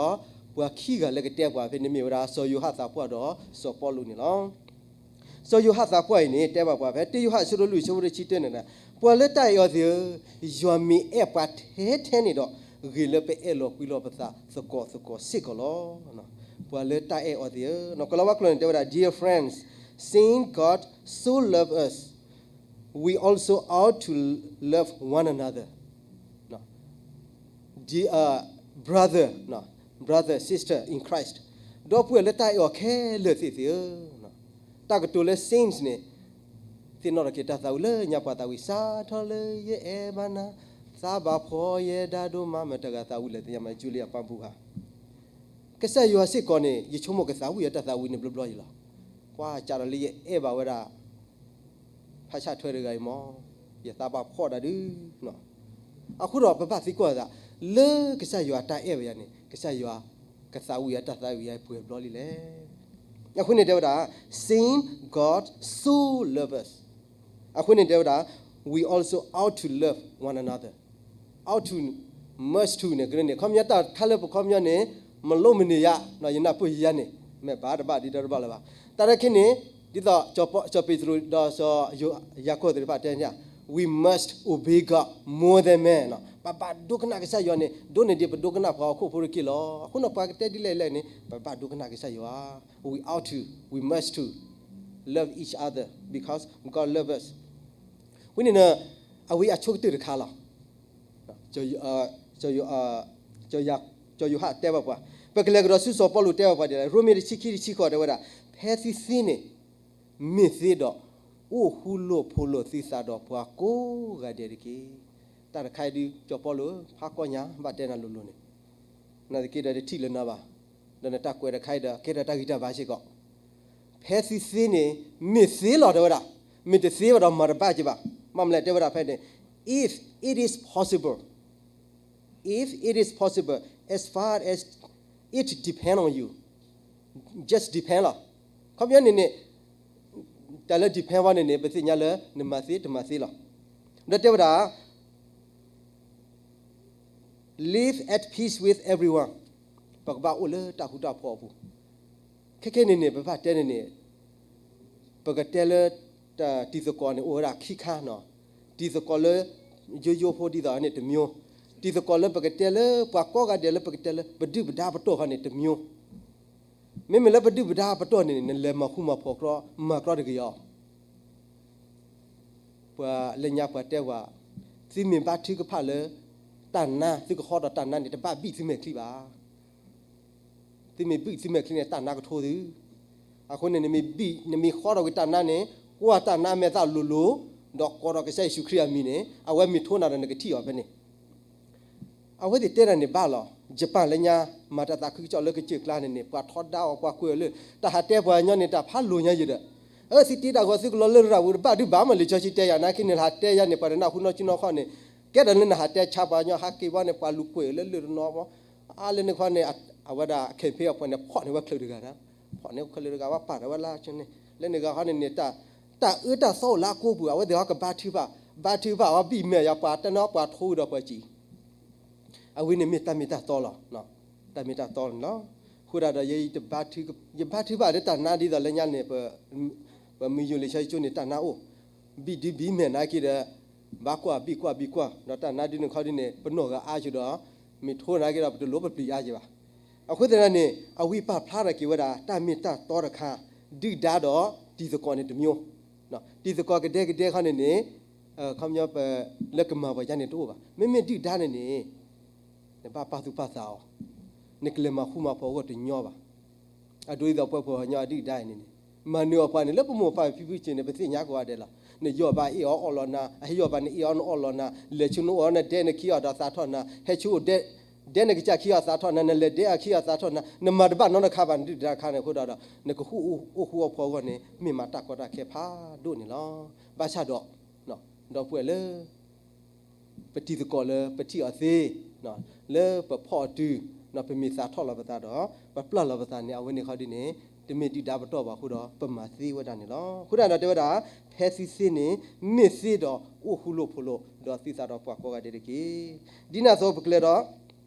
ပှၤခံဂၤလၢကတဲပှၤဖဲန့ၣ်မ့ၢ်ဝဲဒၣ် စီၤယိၤဟၣ်သးပှၢ်ဒီးစီၤပီလူးန့ၣ်လီၤ. စီၤယိၤဟၣ်သးပှၢ်အံၤန့ၣ် တဲဘၣ်ပှၤဖဲ တၢယိၤဟၣ်အဆၢဒိၣ်လွံၢ်အဆၢဖိတဆံတၢန့ၣ်, ပှၤလၢတၢ်အဲၣ်အီၤသ့ၣ်ဧၢ, ယွၤမ့ၢ်အဲၣ်ပှၤထဲထဲန့ၣ်ဒီး ဂ့ၤလၢပအဲၣ်လီၤကွံလီၤပသးသကိးသကိးစ့ၢ်ကီးလီၤ. ပှၤလၢတၢ်အဲၣ်အီၤသ့ၣ်ဧၢ, ကွဲးလီၤဝဲကျိာ်န့ၣ် တဲဝဲဒၣ် Dear friends, since God so loved us, we also ought to love one another. Dear brother, brother, sister in Christ, ဒီပုၢ်ဝဲၢ်လၢတၢ်အဲၣ်အီၤခဲလၢာ်သ့ၣ်သ့ၣ်ဧၢ, တၢ်ကတိၤလၢ since န့ၣ် သ့ၣ်နီၣ်ထီၣ်က့ၤတၢ်သးဝံၣ်လၢညါပှၤသးဝံၣ် စးထီၣ်လၢယအဲၣ်ဘၣ်နၤ, သးဘၣ်ဖှီၣ်ယဲဒၣ်ဒိၣ်မး မတၤတဂၤသးဝံၣ်လဲၣ် သ့ၣ်ညါမး ကၠူလံယၤပာ်ဘူၣ်ဧါ. ကစၢ်ယွၤစ့ၢ်ကီးန့ၣ် ယဆိကမိၣ်ကသးဝံၣ်ယတၢ်သးဝံၣ်န့ၣ်ဘျီဘျီအံၤလီၤ. ကွၢ်စးထီၣ်လၢယအဲၣ်ဘၣ်ဝဲဒၣ် ဖါဆၣ်ထွဲတဂၤအံၤမး, ယသးဘၣ်ဖှီၣ်ဒၣ်ဒုး, အဃိဒီးပဘၣ်သံကွၢ်သး လၢကစၢ်ယွၤတၢ်အဲၣ်ဝဲယၤန့ၣ် ကစၢ်ယွၤကသးဝံၣ်ယၤတၢ်သးဝံၣ်ယၤပှဲၤဘျီလံလဲၣ်. အဃိန့ၣ်တဲဝဲဒၣ် since God so loved us, အဃိန့ၣ်တဲဝဲဒၣ် we also ought to love one another. Ought to, must to န့ၣ် ကန့ၣ် ခီပညီတၢ်ခါလၢပခီပညီန့ၣ် မ့ၢ်လိမ့ၢ်န့ၣ်ယါ, ယနၢ်ပၢၢ်ယၤန့ၣ် မ့ၢ်ဘၣ်တဘၣ်ဒ်တဘၣ်လၢၤဘၣ်. တၢ်ရဲၣ်ခဲန့ၣ် ဒ်သိး စီၤပ့းတရူးဒီးစီၤယၤကိာ်သ့ၣ်တဖၣ်တဲန့ၣ် we must obey God more than men. ပဘၣ်ဒိကနၣ်ကစၢ်ယွၤန့ၣ် ဒိၣ်န့ၢ်ဒံးပဒိကနၣ်ပှၤဟီၣ်ခိၣ်ဖိတက့ၢ်လီၤ. အဃိန့ၣ် ပှၤကတဲဒ်လဲၣ်လဲၣ်န့ၣ် ပဘၣ်ဒိကနၣ်ကစၢ်ယွၤ, we ought to, we must to love each other because God loves us. အဃိန့ၣ် အဝဲအဆိကတၢၢ်တခါလီၤ. စီၤယိၤဟၣ်တဲဘၣ်ပှၤ, ပကလဲၤကဒီးဆူစီၤပီလူးတဲဘၣ်ပှၤဒ်လဲၣ်, ရိမ့ၤတဆံခံ တဆံဃိးတဲဝဲဒၣ်, ဖဲသုသ့န့ၣ် မ့ၢ်သ့ဒီး အိၣ်ဃူလိာ်ဖိးလိာ်သုသးဒီးပှၤကိးဂၤဒဲးတက့ၢ်. တၢ်တခါအံၤဒုး စီၤပီလူး ဖးကီညါ ဘၣ်တဲနၤလိၤလိၤန့ၣ် နာ်သက့ဒီးတထံၣ်လၢၤနၤဘၣ်, ဒီးနတၢ်ကွဲးတခါအံၤဒီး ကဲထီၣ်တၢ်ဂံၢ်တၢ်ဘါစ့ၢ်ကီး. ဖဲသုသ့န့ၣ် မ့ၢ်သ့လီၤတဲဝဲဒၣ်, မ့ၢ်တသ့ဘၣ်ဒီးမၤတဘၣ်က့ၤဘၣ်. ဘၣ်မနုၤလဲၣ်တဲဝဲဒၣ်ဖဲန့ၣ်, if it is possible, if it is possible, as far as it depend on you, just depend လီၤ. ခီပညီန့ၣ်န့ၣ် တၢ်လၢ depend ဝဲန့ၣ်န့ၣ် ပသ့ၣ်ညါလၢနမၤသ့တမၤသ့လီၤ. ဒီးတဲဝဲဒၣ် live at peace with everyone, ပကဘၣ်အိၣ်လၢတၢ်ဃူတၢ်ဖိးအပူၤ. ခဲခဲန့ၣ်န့ၣ် ပဘၣ်တဲန့ၣ်န့ၣ် ပကတဲလၢ တံၤသကိးန့ၣ် အိၣ်ဝဲဒၣ်ခံခါနီၤ. တံၤသကိးလၢ ယိယိဖိဒ်သိးန့ၣ်တမျိုး, တံၤသကိးလၢပကတဲလၢပှၤကိးဂၤဒဲးလၢပကတဲလၢ ပဒုၣ်ပဒါပတီၢ်ခီန့ၣ်တမျိုး. မ့မ့ၢ်လၢပဒုၣ်ပဒါပတီၢ်န့ၣ် နလဲၤမၤဃူမၤဖိးကျီ မၤကျီတဂ့ၤအီၤ. ပှၤလၢညါပှၤတဲဝဲ, သုမ့ၢ်ဘါထုကဖၣ်လၢ တၢ်နါ သုကဃီဒီးတၢ်နါန့ၣ် တဘၣ်ဘံၣ်သုမဲာ်ချံဘၣ်. သုမ့ၢ်ဘံၣ်သုမဲာ်ချံန့ၣ် တၢ်နါကထိသု. အဃိန့ၣ် နမ့ၢ်ဘံၣ် နမ့ၢ်ဃီထီၣ်ကွံာ်တၢ်နါန့ၣ် ကွၢ်တၢ်နါမဲာ်သၣ်လိၤလိၤ, ဒီးကိးဒီးကစၢ်ယ့ၣ်ၡူးခရံာ်အမံၤန့ၣ် အဝဲမ့ၢ်ထိနၤဒီးနကထံၣ်အီၤဖဲန့ၣ်. အဝဲသ့ၣ်တဲတၢ်န့ၣ်ဘၣ်လီၤ. ယပၣ်လၢညါ မၤတၢ်သးခုကစီၣ်လၢကစၢၢ်ကျါန့ၣ်န့ၣ် ပှၤထီဒါအီၤ ပှၤကွဲးအီၤလၢ တၢ်ဟးတဲပှၤကညီန့ၣ် တၢ်ဖးလိာ်ညါယဲဒီး, အၢ သုတ့တၢ်ဂီၤ သုကလီၤလၢရၣ်ဝူၤတဘၣ်ဒုးဘၣ်မး လံာ်စီဆှံတဲယၤနာ်က့န့ၣ် ဟးတဲယၤန့ၣ် ပှၤတနၢ်ဟူနီၢ်ကၠူနီၢ်ခီၣ်န့ၣ်, ကဲဒီးလၢနဟးတဲဆါပှၤကညီဟးက့ၤဘၣ်န့ၣ် ပှၤလူၤကွဲးလၢလၢၢ်တနီၤမး, အါလၢန့ၣ်ခီန့ၣ် အဝဲဒၣ် campaign အပှၤန့ၣ် ဖီၣ်န့ၢ်ဝဲချုးတဂၤန့ၣ်, ဖီၣ်န့ၢ်ဝဲချုးတဂၤ ပှၤပာ်ဒီးဝဲလၢန့ၣ်, လၢန့ၣ်ဂၤခီန့ၣ်န့ၣ် တၢ်အၢတၢ်သီအိၣ်လၢအကိးပူၤ အဝဲသ့ၣ်ဟီကဘါထုကဖၣ်, ဘါထုကဖၣ်အီၤဘံၣ်မဲာ်ယၤ ပှၤတနီၤပှၤထိဒီးပှၤစံး အဝဲန့ၣ်မ့ၢ်တၢ်မ့ၢ်တၢ်တီလီၤ. တၢ်မ့ၢ်တၢ်တီန့ၣ်လီၤ. အဃိဒၣ်ဒီး ယဘါထုကဖၣ်ဒီးတၢ်နါဒ်သိးလၢညါန့ၣ် ပမုၢ်ယိၤလံာ်စီဆှံကၠိန့ၣ် တၢ်နါအိၣ်, ဘံၣ်ဒုဘံၣ်မဲာ်နာ်က့ဒီး ဘၣ်ကွၢ်ဘံၣ်ကွၢ်ဘံၣ်ကွၢ် ဒီးတၢ်နါဒုန့ၣ်ခီဒုန့ၣ် ပနီၢ်ဂၤအါကဒီး မ့ၢ်ထိနာ်က့ဒီး ပတလိၣ်ပပျံၤအါကဘၣ်. အဃိသတးန့ၣ် အဝံပာ်ဖျါထီၣ်က့ၤဝဲဒၣ် တၢ်မ့ၢ်တၢ်တီတခါ, ဒုၣ်ဒါဒီးတံၤသကိးန့ၣ်တမျိုး, တံၤသကိးကဒဲကဒဲခီန့ၣ်န့ၣ် ခီပညီပ လၢကမၤပှၤယါန့ၣ်တအိၣ်ဘၣ်. မ့မ့ၢ်ဒုၣ်ဒါန့ၣ်န့ၣ် နဘၣ်ပာ်သူၣ်ပာ်သးအီၤ, နကလဲၤမၤဃူမၤဖိးအဂီၢ်တညီဘၣ်. အဒိဒ်သိးပှၤပှၤကညီအဒုၣ်ဒါအံၤန့ၣ်န့ၣ် မၤနၢၤအီၤပှၤန့ၣ် လၢပမိၢ်ပၢ်ဖံဖုစ့ၢ်န့ၣ် ပသ့ၣ်ညါကိးဂၤဒဲးလီၤ. နယီၢ်ဘၣ်အ့ၣ်အီၤအီၣ်လီၤနၤ, အဟဲယီၢ်ဘၣ်နအ့ၣ်အီၤနအီၣ်လီၤနၤ, လဲၤဆူနအိၣ်နဒဲနခံအီၤဒီးသးထီၣ်နၤ, ဟဲဆူအိၣ်ဒဲ ဒဲနကစၢ်ခံအီၤသးထီၣ်နၤ, နလဲၤဒဲအခံအီၤသးထီၣ်နၤ, နမၤတဘၣ်နီတခါဘၣ် နဒုၣ်ဒါတခါန့ၣ်အဃိဒီး နကဃူအိၣ်ဃူအိၣ်ဖိးအဂီၢ်န့ၣ် မ့ၢ်မးတၢ်ကီတၢ်ခဲဖးဒိၣ်န့ၣ်လီၤ. ဘၣ်ဆၣ်ဒီး ဒီပုၢ်ဝဲၢ်လၢ ပတံၤသကိးလၢပထံၣ်အီၤသ့, လၢပဖီၣ်အီၤတုၤ, ပမ့ၢ်သးထီၣ်လီၤပသးဒီး ပပျၢ်လီၤပသးန့ၣ် အဝဲန့ၣ်ခီဒ်န့ၣ် တမ့ၢ်ဒုၣ်ဒါပတီၢ်ဘၣ်အဃိဒီး ပမၤသ့ဝဲဒၣ်န့ၣ်လီၤ. အဃိဒၣ်ဒီးတဲဝဲဒၣ် ဖဲသုသ့န့ၣ် မ့ၢ်သ့ဒီးအိၣ်ဃူလိာ်ဖိးလိာ် ဒီးသုသးဒီးပှၤကိးဂၤဒဲးတက့ၢ်. ဒ်န့ၣ်အသိးပကလဲၤဒီး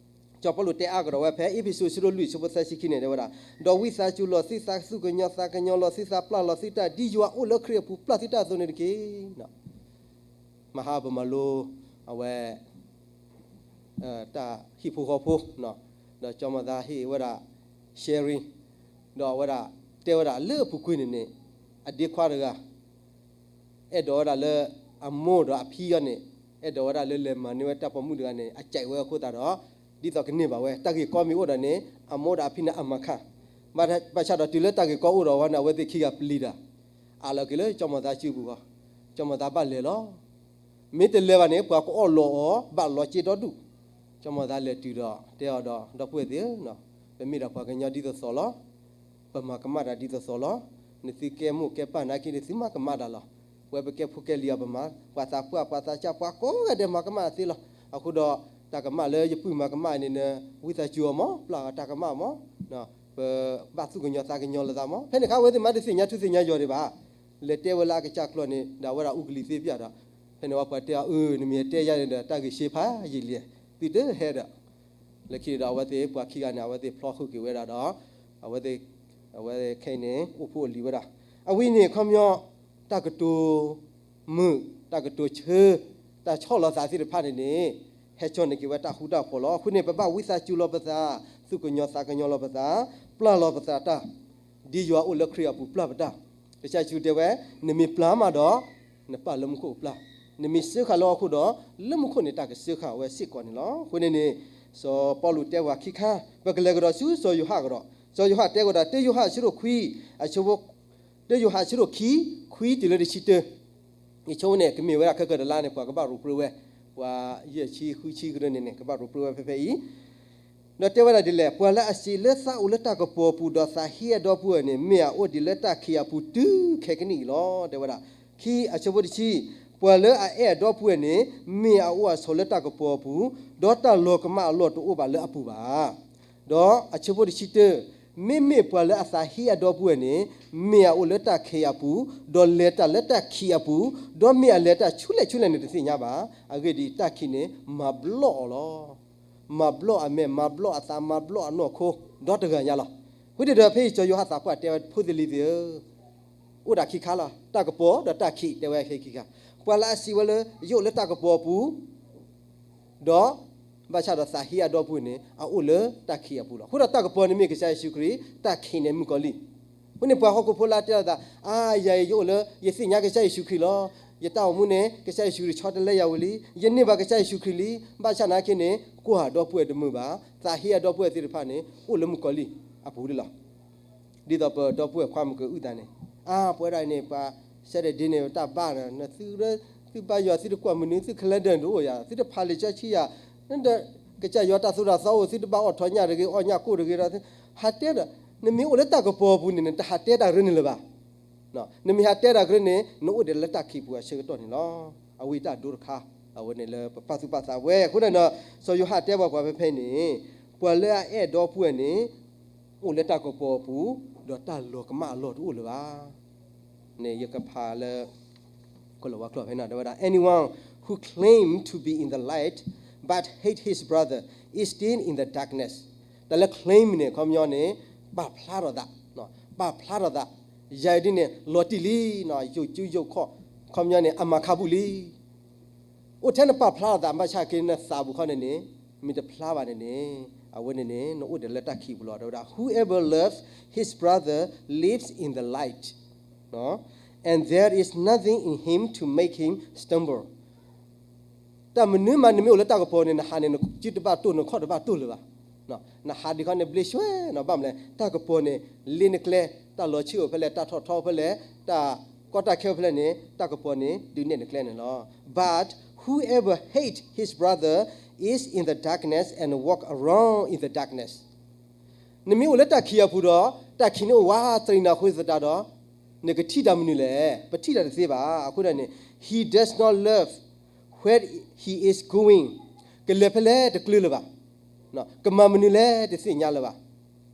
စီၤပီလူးတဲအါကဒီးဝဲဖဲအ့းဖ့းစူး အဆၢဒိၣ်လွံၢ် အဆၢဖိသၢဆံခံန့ၣ် တဲဝဲဒၣ်, ဒီးဝံသးစူၤလီၤသုသးသူၣ်ကညီၤသးကညီၤလီၤသုသးပျၢ်လီၤသုတၢ် ဒ်ယွၤအိၣ်လၢခရံာ်အပူၤပျၢ်သုတၢ်အသိးန့ၣ်တက့ၢ်. မဟါပမၤလိ အဝဲ တၢ်ဟံၣ်ဖိဃီဖိ ဒီးစီၤမၤသးဟ့ၣ်ဝဲဒၣ် sharing ဒီးအဝဲဒၣ်တဲဝဲဒၣ်လၢအပူၤကွံာ်န့ၣ်န့ၣ် အဒ့ခွါတဂၤ အဲၣ်ဒိးဝဲဒၣ်လၢအမိၢ်ဒီးအဖံအံၤန့ၣ် အဲၣ်ဒိးဝဲဒၣ်လၢလဲၤမၤန့ၢ်ဝဲတၢ်ပိာ်မုၣ်တဂၤန့ၣ် အကဲးဝဲအဃိသတးဒီး ဒ်သိးကန့ၢ်ဘၣ်ဝဲ တၢ်ဂ့ၢ်ကီမ့ၢ်အိၣ်ဒီးန့ၣ် အမိၢ်ဒီးအဖံန့ၣ်အမၤခါ ဘၣ်ဆၣ်ဒီးတုၤလၢတၢ်ဂ့ၢ်ကီအိၣ်ဒီးဝဲန့ၣ် အဝဲသ့ၣ်ခံဂၤပျံၤတၢ် အးလီၤက့ၤလၢစီၤမၤသးစုပူၤဃီ စီၤမၤသးဘၣ်လဲၤလီၤ. မ့ၢ်တလဲၤဘၣ်န့ၣ် ပှၤကအီၣ်လီၤအီၤ ဘၣ်လီၤစ့ဒီဒူၣ်. စီၤမၤသးလဲၤတုၤဒီးတဲအီၤဒီး ဒီပုၢ်ဝဲၢ်သ့ၣ်ဧၢ, ပမ့ၢ်ဒၣ်ပှၤကညီဒ်သိးသိးလီၤ. ပမၤကမၣ်တၢ်ဒ်သိးသိးလီၤ. နသုကဲမိၢ်ကဲပၢ်နာ်က့န့ၣ် သုမၤကမၣ်တၢ်လီၤ. ပဝဲပကဲဖိကဲလံၤအပမၤ ပှၤသးပှၢ်ပှၤသးစၢ်ပှၤကိးဂၤဒဲးမၤကမၣ်သ့လီၤ. အဃိဒီး တၢ်ကမၣ်လၢယပုၢ်မၤကမၣ်န့ၣ် နဝံသးစူၤအီၤမး ပျၢ်တၢ်ကမၣ်မး ပဘၣ်သူၣ်ကညီၤသးကညီၤလိာ်သးမး ဖဲန့ၣ်အခါ အဝဲသ့ၣ်မးတသ့ၣ်ညါထူသ့ၣ်ညါယွၤဒံးဘၣ်. လဲၤတဲဝဲလၢအကစၢ်ကျိာ်န့ၣ် ဒီးအဝဲဒၣ်အူကလံၤသ့ပျၢ်ဒီး ဖဲန့ၣ်ဝဲပှၤတဲအီၤ အၢ နမ့ၢ်ဟဲတဲယၤန့ၣ်ဒီး တၢ်ဂ့ၢ်စ့ဖးယံာ်လံ, သုတဟဲဒီး လၢခံဒီးအဝဲသ့ၣ်ပှၤခံဂၤန့ၣ် အဝဲသ့ၣ်ဖျီဃုာ်က့ၤဝဲဒၣ်ဒီး အဝဲသ့ၣ် အဝဲခဲအံၤန့ၣ် အိၣ်ဖှိၣ်အလံၤဝဲဒၣ်. အဝဲန့ၣ်ခီပညီ တၢ်ကတိၤမုာ် တၢ်ကတိၤဆၢ တၢ်ဆီၣ်လီၤသးသ့ၣ်တဖၣ်န့ၣ်န့ၣ် ဟဲကၠီန့ၢ်က့ၤဝဲတၢ်ဃူတၢ်ဖိးလီၤ. အဃိန့ၣ် ပဘၣ်ဝံသးစူၤလီၤပသး, သူၣ်ကညီၤသးကညီၤလီၤပသး, ပျၢ်လီၤပသးတၢ်, ဒ်ယွၤအိၣ်လၢခရံာ်အပူၤပျၢ်ပတၢ်. ကစၢ်ယ့ၣ်ၡူးတဲဝဲ, နမ့ၢ်ပျၢ်မးဒီး နပၢ်လၢမူခိၣ်ကပျၢ်, နမ့ၢ်စၢဃာ်လၢဟီၣ်ခိၣ်ဒီး လၢမူခိၣ်န့ၣ်တၢ်ကစၢဃာ်ဝဲစ့ၢ်ကီးန့ၣ်လီၤ. အဃိန့ၣ်န့ၣ် စီၤပီလူးတဲဝဲခံခါ ပကလဲၤကဒီးဆူစီၤယိၤဟၣ်ကဒီး, စီၤယိၤဟၣ်တဲဝဲဒၣ် တၢယိၤဟၣ်အဆၢဒိၣ်ခွံ အဆၢဖိ တၢယိၤဟၣ်အဆၢဒိၣ်ခံ ခွံတုၤလၢတဆံတၢ, ယဆိကမိၣ်န့ၣ် ကမ့ၢ်ဝဲဒၣ်ခဲကၢၢ်တလါန့ၣ် ပှၤကဘၣ်ရူးပြၢဝဲ, ပှၤယဲၢ်ဆံဃုဆံကရၢန့ၣ်န့ၣ် ကဘၣ်ရူးပြၢဝဲဖဲဖဲအံၤ ဒီးတဲဝဲဒၣ်ဒ်လဲၣ်, ပှၤလၢအစံးလၢသးအိၣ်လၢတၢ်ကပီၤအပူၤ ဒီးသးဟ့အဒီပုၢ်ဝဲၢ်န့ၣ် မ့ၢ်အအိၣ်ဒံးလၢတၢ်ခံးအပူၤတုၤခဲကနံၣ်အံၤလီၤ. တဲဝဲဒၣ် ခံ အဆၢဖိတဆံ, ပှၤလၢအအဲၣ်အဒီပုၢ်ဝဲၢ်န့ၣ် မ့ၢ်အအိၣ်အဆိးလၢတၢ်ကပီၤအပူၤ, ဒီးတၢ်လီၤကမၣ်အလီၢ်တအိၣ်ဘၣ်လၢအပူၤဘၣ်. ဒီးအဆၢဖိတဆံတၢ, မ့မ့ၢ်ပှၤလၢအသးဟ့အဒီပုၢ်ဝဲၢ်န့ၣ် မ့ၢ်အအိၣ်လၢတၢ်ခံးအပူၤ, ဒီးလဲၤတၢ်လၢတၢ်ခံးအပူၤ, ဒီးမ့ၢ်အလဲၤတၢ်ဆူလဲၣ်ဆူလဲၣ်န့ၣ် တသ့ၣ်ညါဘၣ်. အဂ့ၢ်ဒ်အံၤ, တၢ်ခံးန့ၣ် မၤဘျီၣ်အီၤလီၤ. မၤဘျီၣ်အမဲာ်, မၤဘျီၣ်အသး, မၤဘျီၣ်အနီၢ်ခိ ဒီတဂၤညါလီၤ. ဝံၤဒီးဖဲအံၤ စီၤယိၤဟၣ်သးပှၢ်တဲဝဲ ဖိသလံၤသ့ၣ်ဧၢ, အိၣ်ဒၣ်ခံခါလီၤ, တၢ်ကပီၤဒီးတၢ်ခံး တဲဝဲခဲခံခါ, ပှၤလၢအစံးဝဲလၢ ယအိၣ်လၢတၢ်ကပီၤအပူၤ ဒီး ဘၣ်ဆၣ်ဒီးသးဟ့အဒီပုၢ်ဝဲၢ်န့ၣ် အအိၣ်လၢတၢ်ခံးအပူၤလီၤ. အဃိဒီးတၢ်ကပီၤန့ၣ်မ့ၢ်ကစၢ်ယ့ၣ်ၡူးခရံာ်, တၢ်ခံးန့ၣ်မုၣ်ကီၤလံၢ်. အဃိန့ၣ်ပှၤဟီၣ်ခိၣ်ဖိလၢအတဲလိာ်သး, အါ ယၤအံၤယအိၣ်လၢ ယသ့ၣ်ညါကစၢ်ယ့ၣ်ၡူးခရံာ်လီၤ. ယတၢ်အိၣ်မူန့ၣ် ကစၢ်ယ့ၣ်ၡူးခရံာ်ဆီတလဲယၤဝံၤလံ, ယန့ၢ်ဘၣ်ကစၢ်ယ့ၣ်ၡူးခရံာ်လံ, ဘၣ်ဆၣ်နာ်က့န့ၣ် ကွၢ်ဒီပုၢ်ဝဲၢ်တမုာ်ဘၣ်, သးဟ့အဒီပုၢ်ဝဲၢ်သ့ၣ်တဖၣ်န့ၣ် အိၣ်လၢမုၣ်ကီၤလံၢ်အပူၤလီၤ. ဒ်သိးပဒီပုၢ်ဝဲၢ်ခွါမုၣ်ကအုၣ်သးန့ၣ်, အါ ပဝဲဒၣ်အံၤန့ၣ် ပှၤ Saturday န့ၣ် တၢ်ဘါဒီး သု သုဘါယွၤ သုတကွၢ်မနုၤ သု calendar တအိၣ်ယၤ သုတဖးလံာ်စီဆှံယၤ, ဒီး ကစၢ်ယွၤတၢ်သိၣ်တၢ်သီအိၣ် သုတဘၣ်အီၣ်ထီၣ်ညၣ်တဂ့ၤ အီၣ်ညၣ်ကိၣ်တဂ့ၤဒီး ဟးတဲဒီး နမ့ၢ်အိၣ်လၢတၢ်ကပီၤအပူၤန့ၣ် နတဟးတဲတၢ်ရ့န့ၣ်လၢၤဘၣ်. နမ့ၢ်ဟးတဲတၢ်ကရ့န့ၣ် နအိၣ်ဒံးလၢတၢ်ခံးပူၤအဆၢကတီၢ်န့ၣ်လီၤ. အဝဲတၢ်ဒိတခါ အဝဲန့ၣ်လၢပပာ်သူၣ်ပာ်သးဝဲ အဃိန့ၣ်ဒီး စီၤယိၤဟၣ်တဲပှၤပှၤဖဲဖဲအံၤန့ၣ် ပှၤလၢအအဲၣ်ဒီပုၢ်ဝဲၢ်န့ၣ် အိၣ်လၢတၢ်ကပီၤအပူၤ ဒီးတၢ်လီၤကမၣ်အလီၢ်တအိၣ်လၢၤဘၣ်. န့ၣ်ယကဖးလၢ ကလီၤဝါကျိာ်ဖဲန့ၣ် တဲဝဲဒၣ် Anyone who claim to be in the light but hate his brother is still in the darkness. တၢ်လၢ claim န့ၣ် ခီပညီန့ၣ် ပာ်ဖျါထီၣ်သး, ပာ်ဖျါထီၣ်သး, ယၤအံၤဒ်န့ၣ် လီၤတံၢ်လံ, ယိာ်ကူယိာ်ခီၣ်, ခီပညီန့ၣ် အမၤခါဘူၣ်လံ. အိၣ်ထဲနပာ်ဖျါထီၣ်သး ဘၣ်ဆၣ်က့နသးပူၤခီန့ၣ်န့ၣ် မ့ၢ်တဖျါဘၣ်န့ၣ်န့ၣ် အဝဲန့ၣ်န့ၣ် နအိၣ်ဒံးလၢတၢ်ခံးပူၤလီၤ. တဲဝဲဒၣ် Whoever loves his brother lives in the light, and there is nothing in him to make him stumble. တၢ်မနုၤမး နမ့ၢ်အိၣ်လၢတၢ်ကပီၤန့ၣ် နဟးန့ၣ် နစုတဘၣ်တိၢ် နခီၣ်တဘၣ်တိၢ်လၢၤဘၣ်. နဟးဒံးခီန့ၣ် ဘျ့ဆှဲနီၤ ဘၣ်မနုၤလဲၣ် တၢ်ကပီၤန့ၣ် လ့နကျဲ, တၢ်လီၤဆံးအိၣ်ဖဲလဲၣ်, တၢ်ထီၣ်ထီဖဲလဲၣ်, တၢ်ကီတၢ်ခဲအိၣ်ဖဲလဲၣ်န့ၣ် တၢ်ကပီၤန့ၣ် ဒုးနဲၣ်နကျဲန့ၣ်လီၤ. But whoever hates his brother is in the darkness and walk around in the darkness. နမ့ၢ်အိၣ်လၢတၢ်ခံးအပူၤဒီး တၢ်ခံးန့ၣ်အိၣ်ဝးတရံးနၤအဃိသတးဒီး နကထံၣ်တၢ်မနုၤလဲၣ်. ပထံၣ်တၢ်တသ့ဘၣ်. အဃိဒၣ်န့ၣ် he does not love where he is going. ကလဲၤဖဲလဲၣ်တကျၢၤလၢၤဘၣ်. ကမၤမနုၤလဲၣ်တသ့ၣ်ညါလၢၤဘၣ်.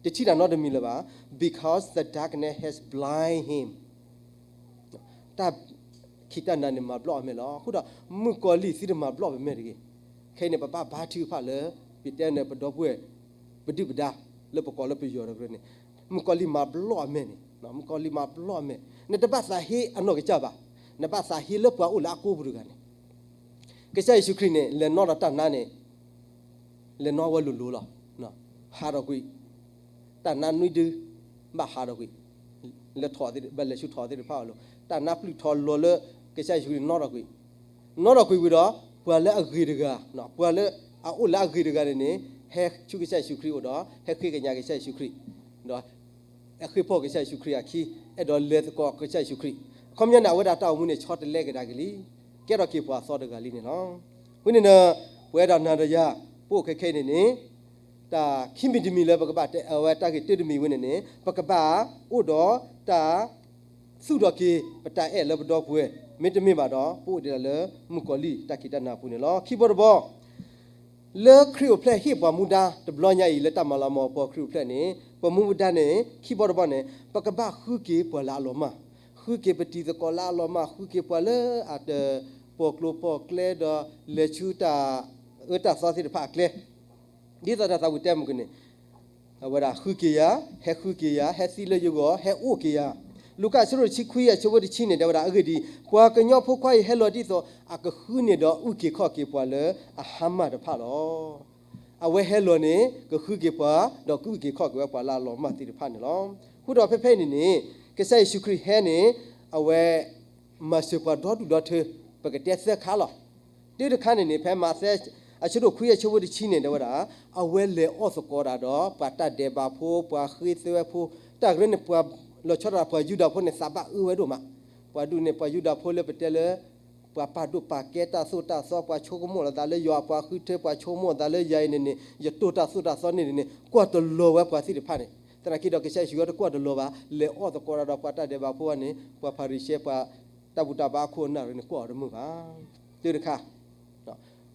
တထံၣ်တၢ်နီတမံၤလၢၤဘၣ်. Because the darkness has blind him. တၢ်ခံးတၢ်နၤန့ၣ် မၤဘျီၣ်အမဲာ်လီၤ. အဃိဒီး မုၣ်ကီၤလံၢ်သုတမၤဘျီၣ်ပမဲာ်တဂ့ၤ. ခဲအံၤန့ၣ် ပဘၣ်ဘါထုကဖၣ်လၢ ပတဲန့ၣ် ပဒီပုၢ်ဝဲၢ် ပဒုၣ်ပဒါ လၢပကိးလၢပယီၤတကရၢန့ၣ် မုၣ်ကီၤလံၢ်မၤဘျီၣ်အမဲာ်န့ၣ်, မုၣ်ကီၤလံၢ်မၤဘျီၣ်အမဲာ်, နတဘၣ်သးဟ့အနီၢ်ကစၢ်ဘၣ်, နဘၣ်သးဟ့လၢပှၤအိၣ်လၢအကိးပူၤတဂၤန့ၣ် ကစၢ်ယ့ၣ်ၡူးခရံာ်န့ၣ် လဲၤနီၣ်ဒီးတၢ်နါန့ၣ် လဲၤနီၣ်ဝဲလိၤလိၤလီၤ. ဟးထီၣ်ကွံာ်, တၢ်နါနွံဒု ဘၣ်ဟးထီၣ်ကွံာ်, လၢထီၣ်သ့ၣ် ဘၣ်လဲၤဆူထီၣ်သ့ၣ်တဖၣ်အီၤလီၤ. တၢ်နါပျုၢ်ထီၣ်လီၤလၢ ကစၢ်ယ့ၣ်ၡူးခရံာ်နီၣ်ထီၣ်ကွံာ်, နီၣ်ထီၣ်ကွံာ်ဝံၤဒီး ပှၤလၢအဂ့ၤတဂၤ, ပှၤလၢအအိၣ်လၢအဂ့ၤတဂၤန့ၣ်န့ၣ် ဟဲဆူကစၢ်ယ့ၣ်ၡူးခရံာ်အအိၣ်ဒီး ဟဲဃ့ကညးကစၢ်ယ့ၣ်ၡူးခရံာ်, ဒီး အဃ့ၢ်ဖီၣ်ကစၢ်ယ့ၣ်ၡူးခရံာ်အခံ, အဲၣ်ဒိးလဲၤသကိးကစၢ်ယ့ၣ်ၡူးခရံာ်, အခီပညီန့ၣ် အဝဲဒၣ်တၢ်အိၣ်မူန့ၣ် ဆီတလဲကဒါက့ၤလံ, ကဲထီၣ်က့ၤပှၤအသီတဂၤလံန့ၣ်လီၤ. ဝံၤန့ၣ်ဒီး ပဝဲဒၣ်နၤဒီးယၤ ပအိၣ်ခဲခဲအံၤန့ၣ်န့ၣ် တၢ်ခံမံၤတမံၤလၢပကဘၣ်တဲ အဝဲတၢ်ဂ့ၢ်တၢတမံၤဝဲန့ၣ်န့ၣ် ပကဘၣ်အိၣ်ဒီးတၢ် သူၣ်ထီၣ်က့ၤ ပတၢ်အဲၣ်လၢပဒီပုၢ်ဝဲၢ်, မ့တမ့ၢ်ဘၣ်ဒီး ပအိၣ်ဒံးဒၣ်လၢမုၣ်ကီၤလံၢ်တၢ်ခံးတၢ်နၤအပူၤန့ၣ်လီၤ. ခံဘီတဘီ လၢခရံာ်အိၣ်ဖျဲၣ်ဟ့ၣ်ပှၤမူဒါတဘျီညါအံၤ လၢတၢ်မၤလၤမၤကပီၤခရံာ်အိၣ်ဖျဲၣ်န့ၣ် ပမူဒါန့ၣ် ခံဘီတဘီန့ၣ် ပကဘၣ်ဃုက့ၤပှၤလၢအလီၤမၢ်, ဃုက့ၤပတံၤသကိးလၢအလီၤမၢ်, ဃုက့ၤပှၤလၢအတပီၢ်ကျိၤပီၢ်ကျဲဒီး လဲၤဆူတၢ်အၢတၢ်သီသ့ၣ်တဖၣ်အကျဲ ဒ်သိးတၢ်သးဝံၣ်တဲမုၢ်ကန့ၣ် အဝဲဒၣ်ဃုက့ၤယၤ, ဟဲဃုက့ၤယၤ, ဟဲသံလၢယဂီၢ်, ဟဲအိၣ်က့ၤယၤ. လူၤကၣ်အဆၢဒိၣ်တဆံခွံအဆၢဖိတဆံန့ၣ် တဲဝဲဒၣ်အဂ့ၢ်ဒ်အံၤ, ပှၤကညီဖိခွါအံၤဟဲလီၤဒ်သိး အကဃုန့ၢ်ဒီးအုၣ်က့ၤခီၣ်က့ၤပှၤလၢအဟါမၢ်တဖၣ်လီၤ. အဝဲဟဲလီၤန့ၣ် ကဃုက့ၤပှၤ, ဒီးကအုၣ်က့ၤခီၣ်က့ၤဝဲပှၤလၢအလီၤမၢ်သ့ၣ်တဖၣ်န့ၣ်လီၤ. အဃိဒီးဖဲဖဲအံၤန့ၣ်န့ၣ် ကစၢ်ယ့ၣ်ၡူးခရံာ်ဟဲန့ၣ် အဝဲ မၤစၢၤပှၤဒီဒူၣ်ဒီထၢ ပကတဲသၢခါလီၤ. တၢတခါန့ၣ်န့ၣ် ဖဲမးသဲအဆၢဒိၣ်ခွံအဆၢဖိတဆံန့ၣ် တဲဝဲဒၣ် အဝဲလဲၤအီၣ်သကိးတၢ်ဒီး ပှၤတၢ်ဒဲးဘးဖိ, ပှၤဃ့သၢဝဲဖိ, တၢ်ကရၢန့ၣ် ပှၤလီၤဆီဒၣ်ပှၤယူဒၤဖိန့ၣ် သးဘၣ်အၢဝဲဒိၣ်မး. ပှၤဒူၣ်န့ၣ် ပှၤယူဒၤဖိလၢပတဲလၢ ပှၤပာ်ဒိၣ်ပာ်ကဲတၢ်သိၣ်တၢ်သီ, ပှၤဆိကမိၣ်လီၤသးလၢယွၤ, ပှၤဃုထၢ, ပှၤဆိကမိၣ်သးလၢယၤအံၤန့ၣ်န့ၣ် ယတိၢ်တၢ်သိၣ်တၢ်သီန့ၣ်န့ၣ် ကွၢ်တလီၤဝဲပှၤသ့ၣ်တဖၣ်န့ၣ်. သနာ်က့ဒီးကစၢ်ယ့ၣ်ၡူးခရံာ်တကွၢ်တလီၤဘၣ်, လဲၤအီၣ်သကိးတၢ်ဒီးပှၤတၢ်ဒဲးဘးဖိန့ၣ် ပှၤဖၤရံၤၡဲ ပှၤတၢ်ဘူၣ်တၢ်ဘါအခိၣ်အနၢ်ရ့န့ၣ် ကွၢ်အီၤတမုာ်ဘၣ်. တၢတခါ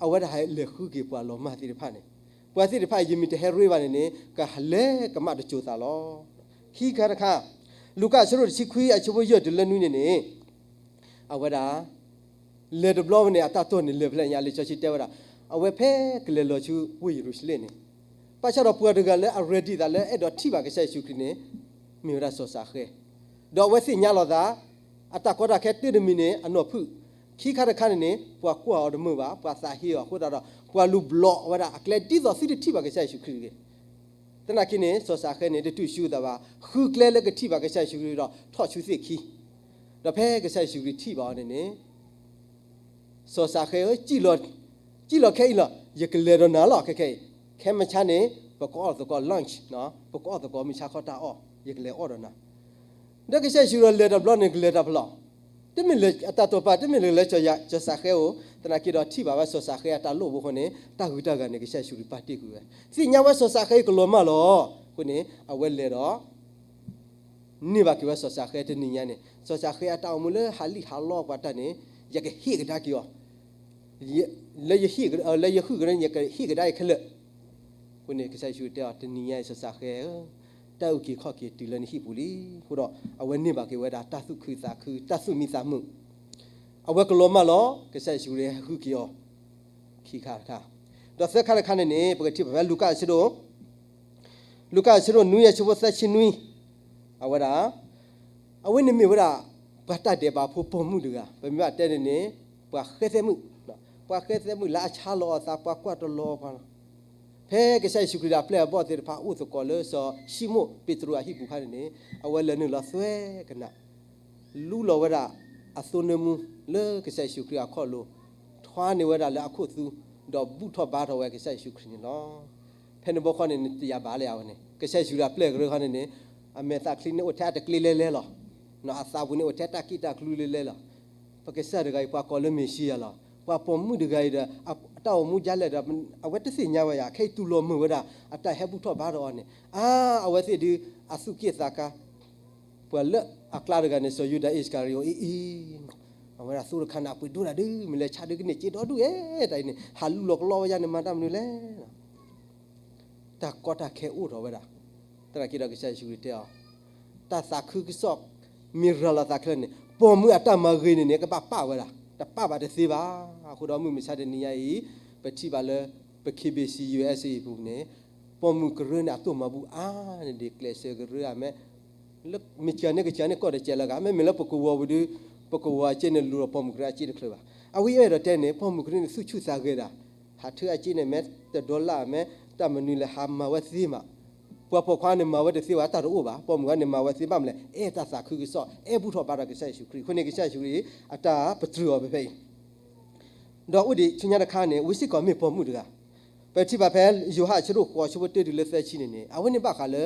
အဝဲဒၣ်ဟဲလဲၤဃုက့ၤပှၤလီၤမၢ်သ့ၣ်တဖၣ်န့ၣ် ပှၤသ့ၣ်တဖၣ်အံၤ ယမ့ၢ်တဟဲရ့ဘၣ်န့ၣ်န့ၣ် ကလဲၤကမၣ်တစိၤသးလီၤ. ခံခါတခါ လူၤကၣ်အဆၢဒိၣ်တဆံခွံအဆၢဖိယဲၢ်တုၤလၢနွံန့ၣ်န့ၣ် အဝဲဒၣ် လဲၤတဘျီဝဲန့ၣ် အတၢ်တိၢ်န့ၣ် လဲၤဖဲလဲၣ်ညါ လံာ်စီဆှံတဲဝဲဒၣ် အဝဲဖဲကလဲၤလီၤဆူဝ့ၢ်ယရူၤၡလ့ၣ်န့ၣ် ဘၣ်ဆၣ်ဒီးပှၤတဂၤလၢအ ready သးလၢအဲၣ်ဒိးထံၣ်ဘၣ်ကစၢ်ယ့ၣ်ၡူးခရံာ်န့ၣ် မ့ၢ်ဝဲဒၣ်စီၤစးဃဲ, ဒီးအဝဲသ့ၣ်ညါလီၤသး အတၢ်ကီတၢ်ခဲတၢတမံၤန့ၣ် အနီၢ်ဖုၣ်, ခံခါတခါန့ၣ်န့ၣ် ပှၤကွၢ်အီၤတမုာ်ဘၣ်, ပှၤသးဟ့အီၤအဃိသတးဒီး ပှၤလူၤဘျီးအဝဲဒၣ်အကျဲ ဒ်သိးသုတထံၣ်ဘၣ်ကစၢ်ယ့ၣ်ၡူးခရံာ်တဂ့ၤ. သနာ်က့န့ၣ် စီၤစးဃဲန့ၣ် တတူၢ်ဆူအသးဘၣ်, ဃုကျဲလၢကထံၣ်ဘၣ်ကစၢ်ယ့ၣ်ၡူးခရံာ်ဒီး ထီၣ်ဆူသ့ၣ်ခံ, ဒီးဖဲကစၢ်ယ့ၣ်ၡူးခရံာ်ထံၣ်ဘၣ်အီၤန့ၣ်န့ၣ် စီၤစးဃဲဧၢ, စံၣ်လီၤခဲအံၤလီၤ, ယကလဲၤဒီးနၤလီၤ ခဲခဲအံၤ, ခဲမုၢ်ဆါန့ၣ် ပကအီၣ်သကိး lunch, ပကအီၣ်သကိးမုၢ်ဆါခီတၢ်အီၣ်, ယကလဲၤအီၣ်ဒီးနၤ. ဒီးကစၢ်ယ့ၣ်ၡူးဒီးလဲၤတဘျီန့ၣ် ကလဲၤတၢ်ဖဲလဲၣ် တမ့ၢ်လၢအတၢ်တိာ်ပာ်, တမ့ၢ်လၢလၢစီၤစၢ်ဃဲဧိၤ, သနာ်က့ဒီးထံၣ်ဘၣ်ဝဲစီၤစၢ်ဃဲအတၢ်လိၣ်ဘိအဃိန့ၣ် တၢ်ဂုၤတၢ်ဂၤန့ၣ် ကစၢ်ယ့ၣ်ၡူးခရံာ်ပာ်တ့ၢ်ကွံာ်ဝဲ, သ့ၣ်ညါဝဲစီၤစၢ်ဃဲအံၤကလီၤမၢ်လီၤ. အဃိန့ၣ် အဝဲလဲၤဒီး န့ၢ်ဘၣ်က့ၤဝဲစီၤစၢ်ဃဲတနံၤညါန့ၣ်, စီၤစၢ်ဃဲအတၢ်အိၣ်မူလၢဟးလံၣ်ဟးလီပှၤတၢ်န့ၣ် ယကဟ့ၣ်ကဒါက့ၤအီၤ, လၢယဟ့ၣ်, လၢယဟုၣ်ကဒါ ယကဟ့ၣ်ကဒါအံၤခဲလၢာ်. အဃိန့ၣ် ကစၢ်ယ့ၣ်ၡူးတဲအီၤ တနံၤညါအံၤ စီၤစၢ်ဃဲဧၢ, တၢ်အုၣ်က့ၤခီၣ်က့ၤတုၤလၢနဟံၣ်ပူၤလံ. အဃိဒီး အဝဲန့ၢ်ဘၣ်က့ၤဝဲဒၣ်တၢ်သူၣ်ခုသးခု တၢ်သူၣ်မံသးမုာ်, အဝဲကလီၤမၢ်လီၤ. ကစၢ်ယ့ၣ်ၡူးခရံာ်ဟဲဃုက့ၤအီၤ ခံခါတခါ, ဒီးသၢခါတခါန့ၣ်န့ၣ် ပကထံၣ်ဘၣ်ဖဲလူၤကၣ်အဆၢဒိၣ် လူၤကၣ်အဆၢဒိၣ်နွံအဆၢဖိသၢဆံနွံ, အဝဲဒၣ် အဝဲန့ၣ်မ့ၢ်ဝဲဒၣ် ပှၤတၢ်ဒဲးဘးဖိပိာ်မုၣ်တဂၤ, ပမ့ၢ်ဘၣ်တဲန့ၣ်န့ၣ် ပှၤဃဲသဲမုၣ်, ပှၤဃဲသဲမုၣ်လၢအဆါလီၤအသး ပှၤကွၢ်တလီၤပှၤလီၤ. ဖဲကစၢ်ယ့ၣ်ၡူးခရံာ်ဒီးအပျဲၢ်အဘီၣ်သ့ၣ်တဖၣ်အိၣ်သကိးလၢစီၤၡံမိၣ်ပ့းတရူးအဟံၣ်ပူၤခါန့ၣ်န့ၣ် အဝဲလဲၤနုာ်လီၤသွဲကနၣ် လူလီၤဝဲဒၣ်အသိနၢမူလၢကစၢ်ယ့ၣ်ၡူးခရံာ်အခီၣ်လိၤ, ထွါန့ၢ်ဝဲဒၣ်လၢအခိၣ်သူ, ဒီးဘူၣ်ထီၣ်ဘါထီၣ်ဝဲကစၢ်ယ့ၣ်ၡူးခရံာ်န့ၣ်လီၤ. ဖဲန့ၣ်ဘီခီန့ၣ် နတယာ်ဘၣ်လၢအဝဲန့ၣ် ကစၢ်ယ့ၣ်ၡူးခရံာ်အပျဲၢ်ကရၢခီန့ၣ်န့ၣ် အမဲာ်သးချံန့ၣ်အိၣ်ထဲအတကျ့လဲလဲလီၤ. အသးပူၤန့ၣ်အိၣ်ထဲတၢ်ကံၣ်တၢ်ကျူလဲလဲလီၤ. ပကစၢ်တဂၤအံၤ ပှၤကိးလၢမ့ၤၡံယၤလီၤ. ပှၤပိာ်မုၣ်တဂၤအံၤဒီး တၢ်အိၣ်မူဒ်လဲၣ်ဒီး အဝဲတသ့ၣ်ညါဝဲယၤ ခဲအံၤတူၢ်လိာ်မုာ်ဝဲဒၣ် အတၢ်ဟဲဘူၣ်ထီၣ်ဘါထီၣ်အီၤန့ၣ် အါ အဝဲသ့ၣ်ဒုး အသူၣ်က့ၣ်သးကါ ပှၤလၢအကျါတဂၤန့ၣ် စီၤယူဒၤအံၣ်စကၤရံၤအိၤအံၤအံၤ, အဝဲဒၣ်သိတခါန့ၣ် အပှ့ၤဒိၣ်တၢ်ဒုး မ့ၢ်လဲၤဆါဒုးကန့ၢ်စ့ဒီဒူၣ်အဲၣ်တၢ်အံၤန့ၣ် ဟးလူလီၤကလီဝဲယါန့ၣ် မၤတၢ်မနုၤလဲၣ်. တၢ်ကီတၢ်ခဲအိၣ်ထီၣ်ဝဲဒၣ်, သနာ်က့ဒီးကစၢ်ယ့ၣ်ၡူးခရံာ်တဲအီၤ, တၢ်သးခုကစီၣ် မ့ၢ်ရၤလီၤသးခဲလၢာ်န့ၣ် ပိာ်မုၣ်အတၢ်မၤဂ့ၤန့ၣ်န့ၣ် ကဘၣ်ပာ်ဝဲဒၣ်, တပာ်ဘၣ်တသ့ဘၣ်. အဃိဒီးမုၢ်မဆါတနံၤညါအံၤ ပထံၣ်ဘၣ်လၢ ပ KBC USA အပူၤန့ၣ် ပိာ်မုၣ်ကရၢန့ၣ် အတိၢ်မၤဘူၣ်အါန့ၢ်ဒံး ကျဲးစၢးကရၢအမဲာ် လၢမ့ၢ်စှၤန့ၢ်ကစှၤန့ၢ်ကီၢ်တစဲးလီၤဂာ်, မ့မ့ၢ်လၢပကဝီၤပူၤဒုး ပကဝီၤအစ့န့ၣ် လူၤဒီးပိာ်မုၣ်ကရၢအစ့တချုးဘၣ်. အဝဲအဲၣ်ဒိးတဲန့ၣ် ပိာ်မုၣ်ကရၢန့ၣ် သူၣ်ဆူၣ်သးဂဲၤဒၣ်, ဟးထၢအစ့န့ၣ် မ့ၢ်တဒီလၣ် မ့ၢ်တၢ်မနုၤလဲၣ် ဟးမၤဝဲသ့မး, ပှၤပိာ်ခွါန့ၣ် မၤဝဲတသ့ဘၣ် တၢ်တအိၣ်ဘၣ်, ပိာ်မုၣ်ဂၤန့ၣ် မၤဝဲသ့ဘၣ်မနုၤလဲၣ်, အဲၣ်တၢ်သးခုကစီၣ် အဲၣ်ဘူၣ်ထီၣ်ဘါထီၣ်ကစၢ်ယ့ၣ်ၡူးခရံာ်, အဃိန့ၣ် ကစၢ်ယ့ၣ်ၡူးခရံာ် အတၢ်ပတြၢၤအီၤဖဲဖဲအံၤ ဒီးအိၣ်ဒံးဆူညါတခါန့ၣ် ဝံစ့ၢ်ကီးမ့ၢ်ပိာ်မုၣ်တဂၤ, ပထံၣ်ဘၣ်ဖဲယိၤဟၣ်အဆၢဒိၣ်ဃိး အဆၢဖိတၢတုၤလၢသၢဆံန့ၣ်န့ၣ် အဝဲန့ၣ်ဘၣ်ဃးလၢ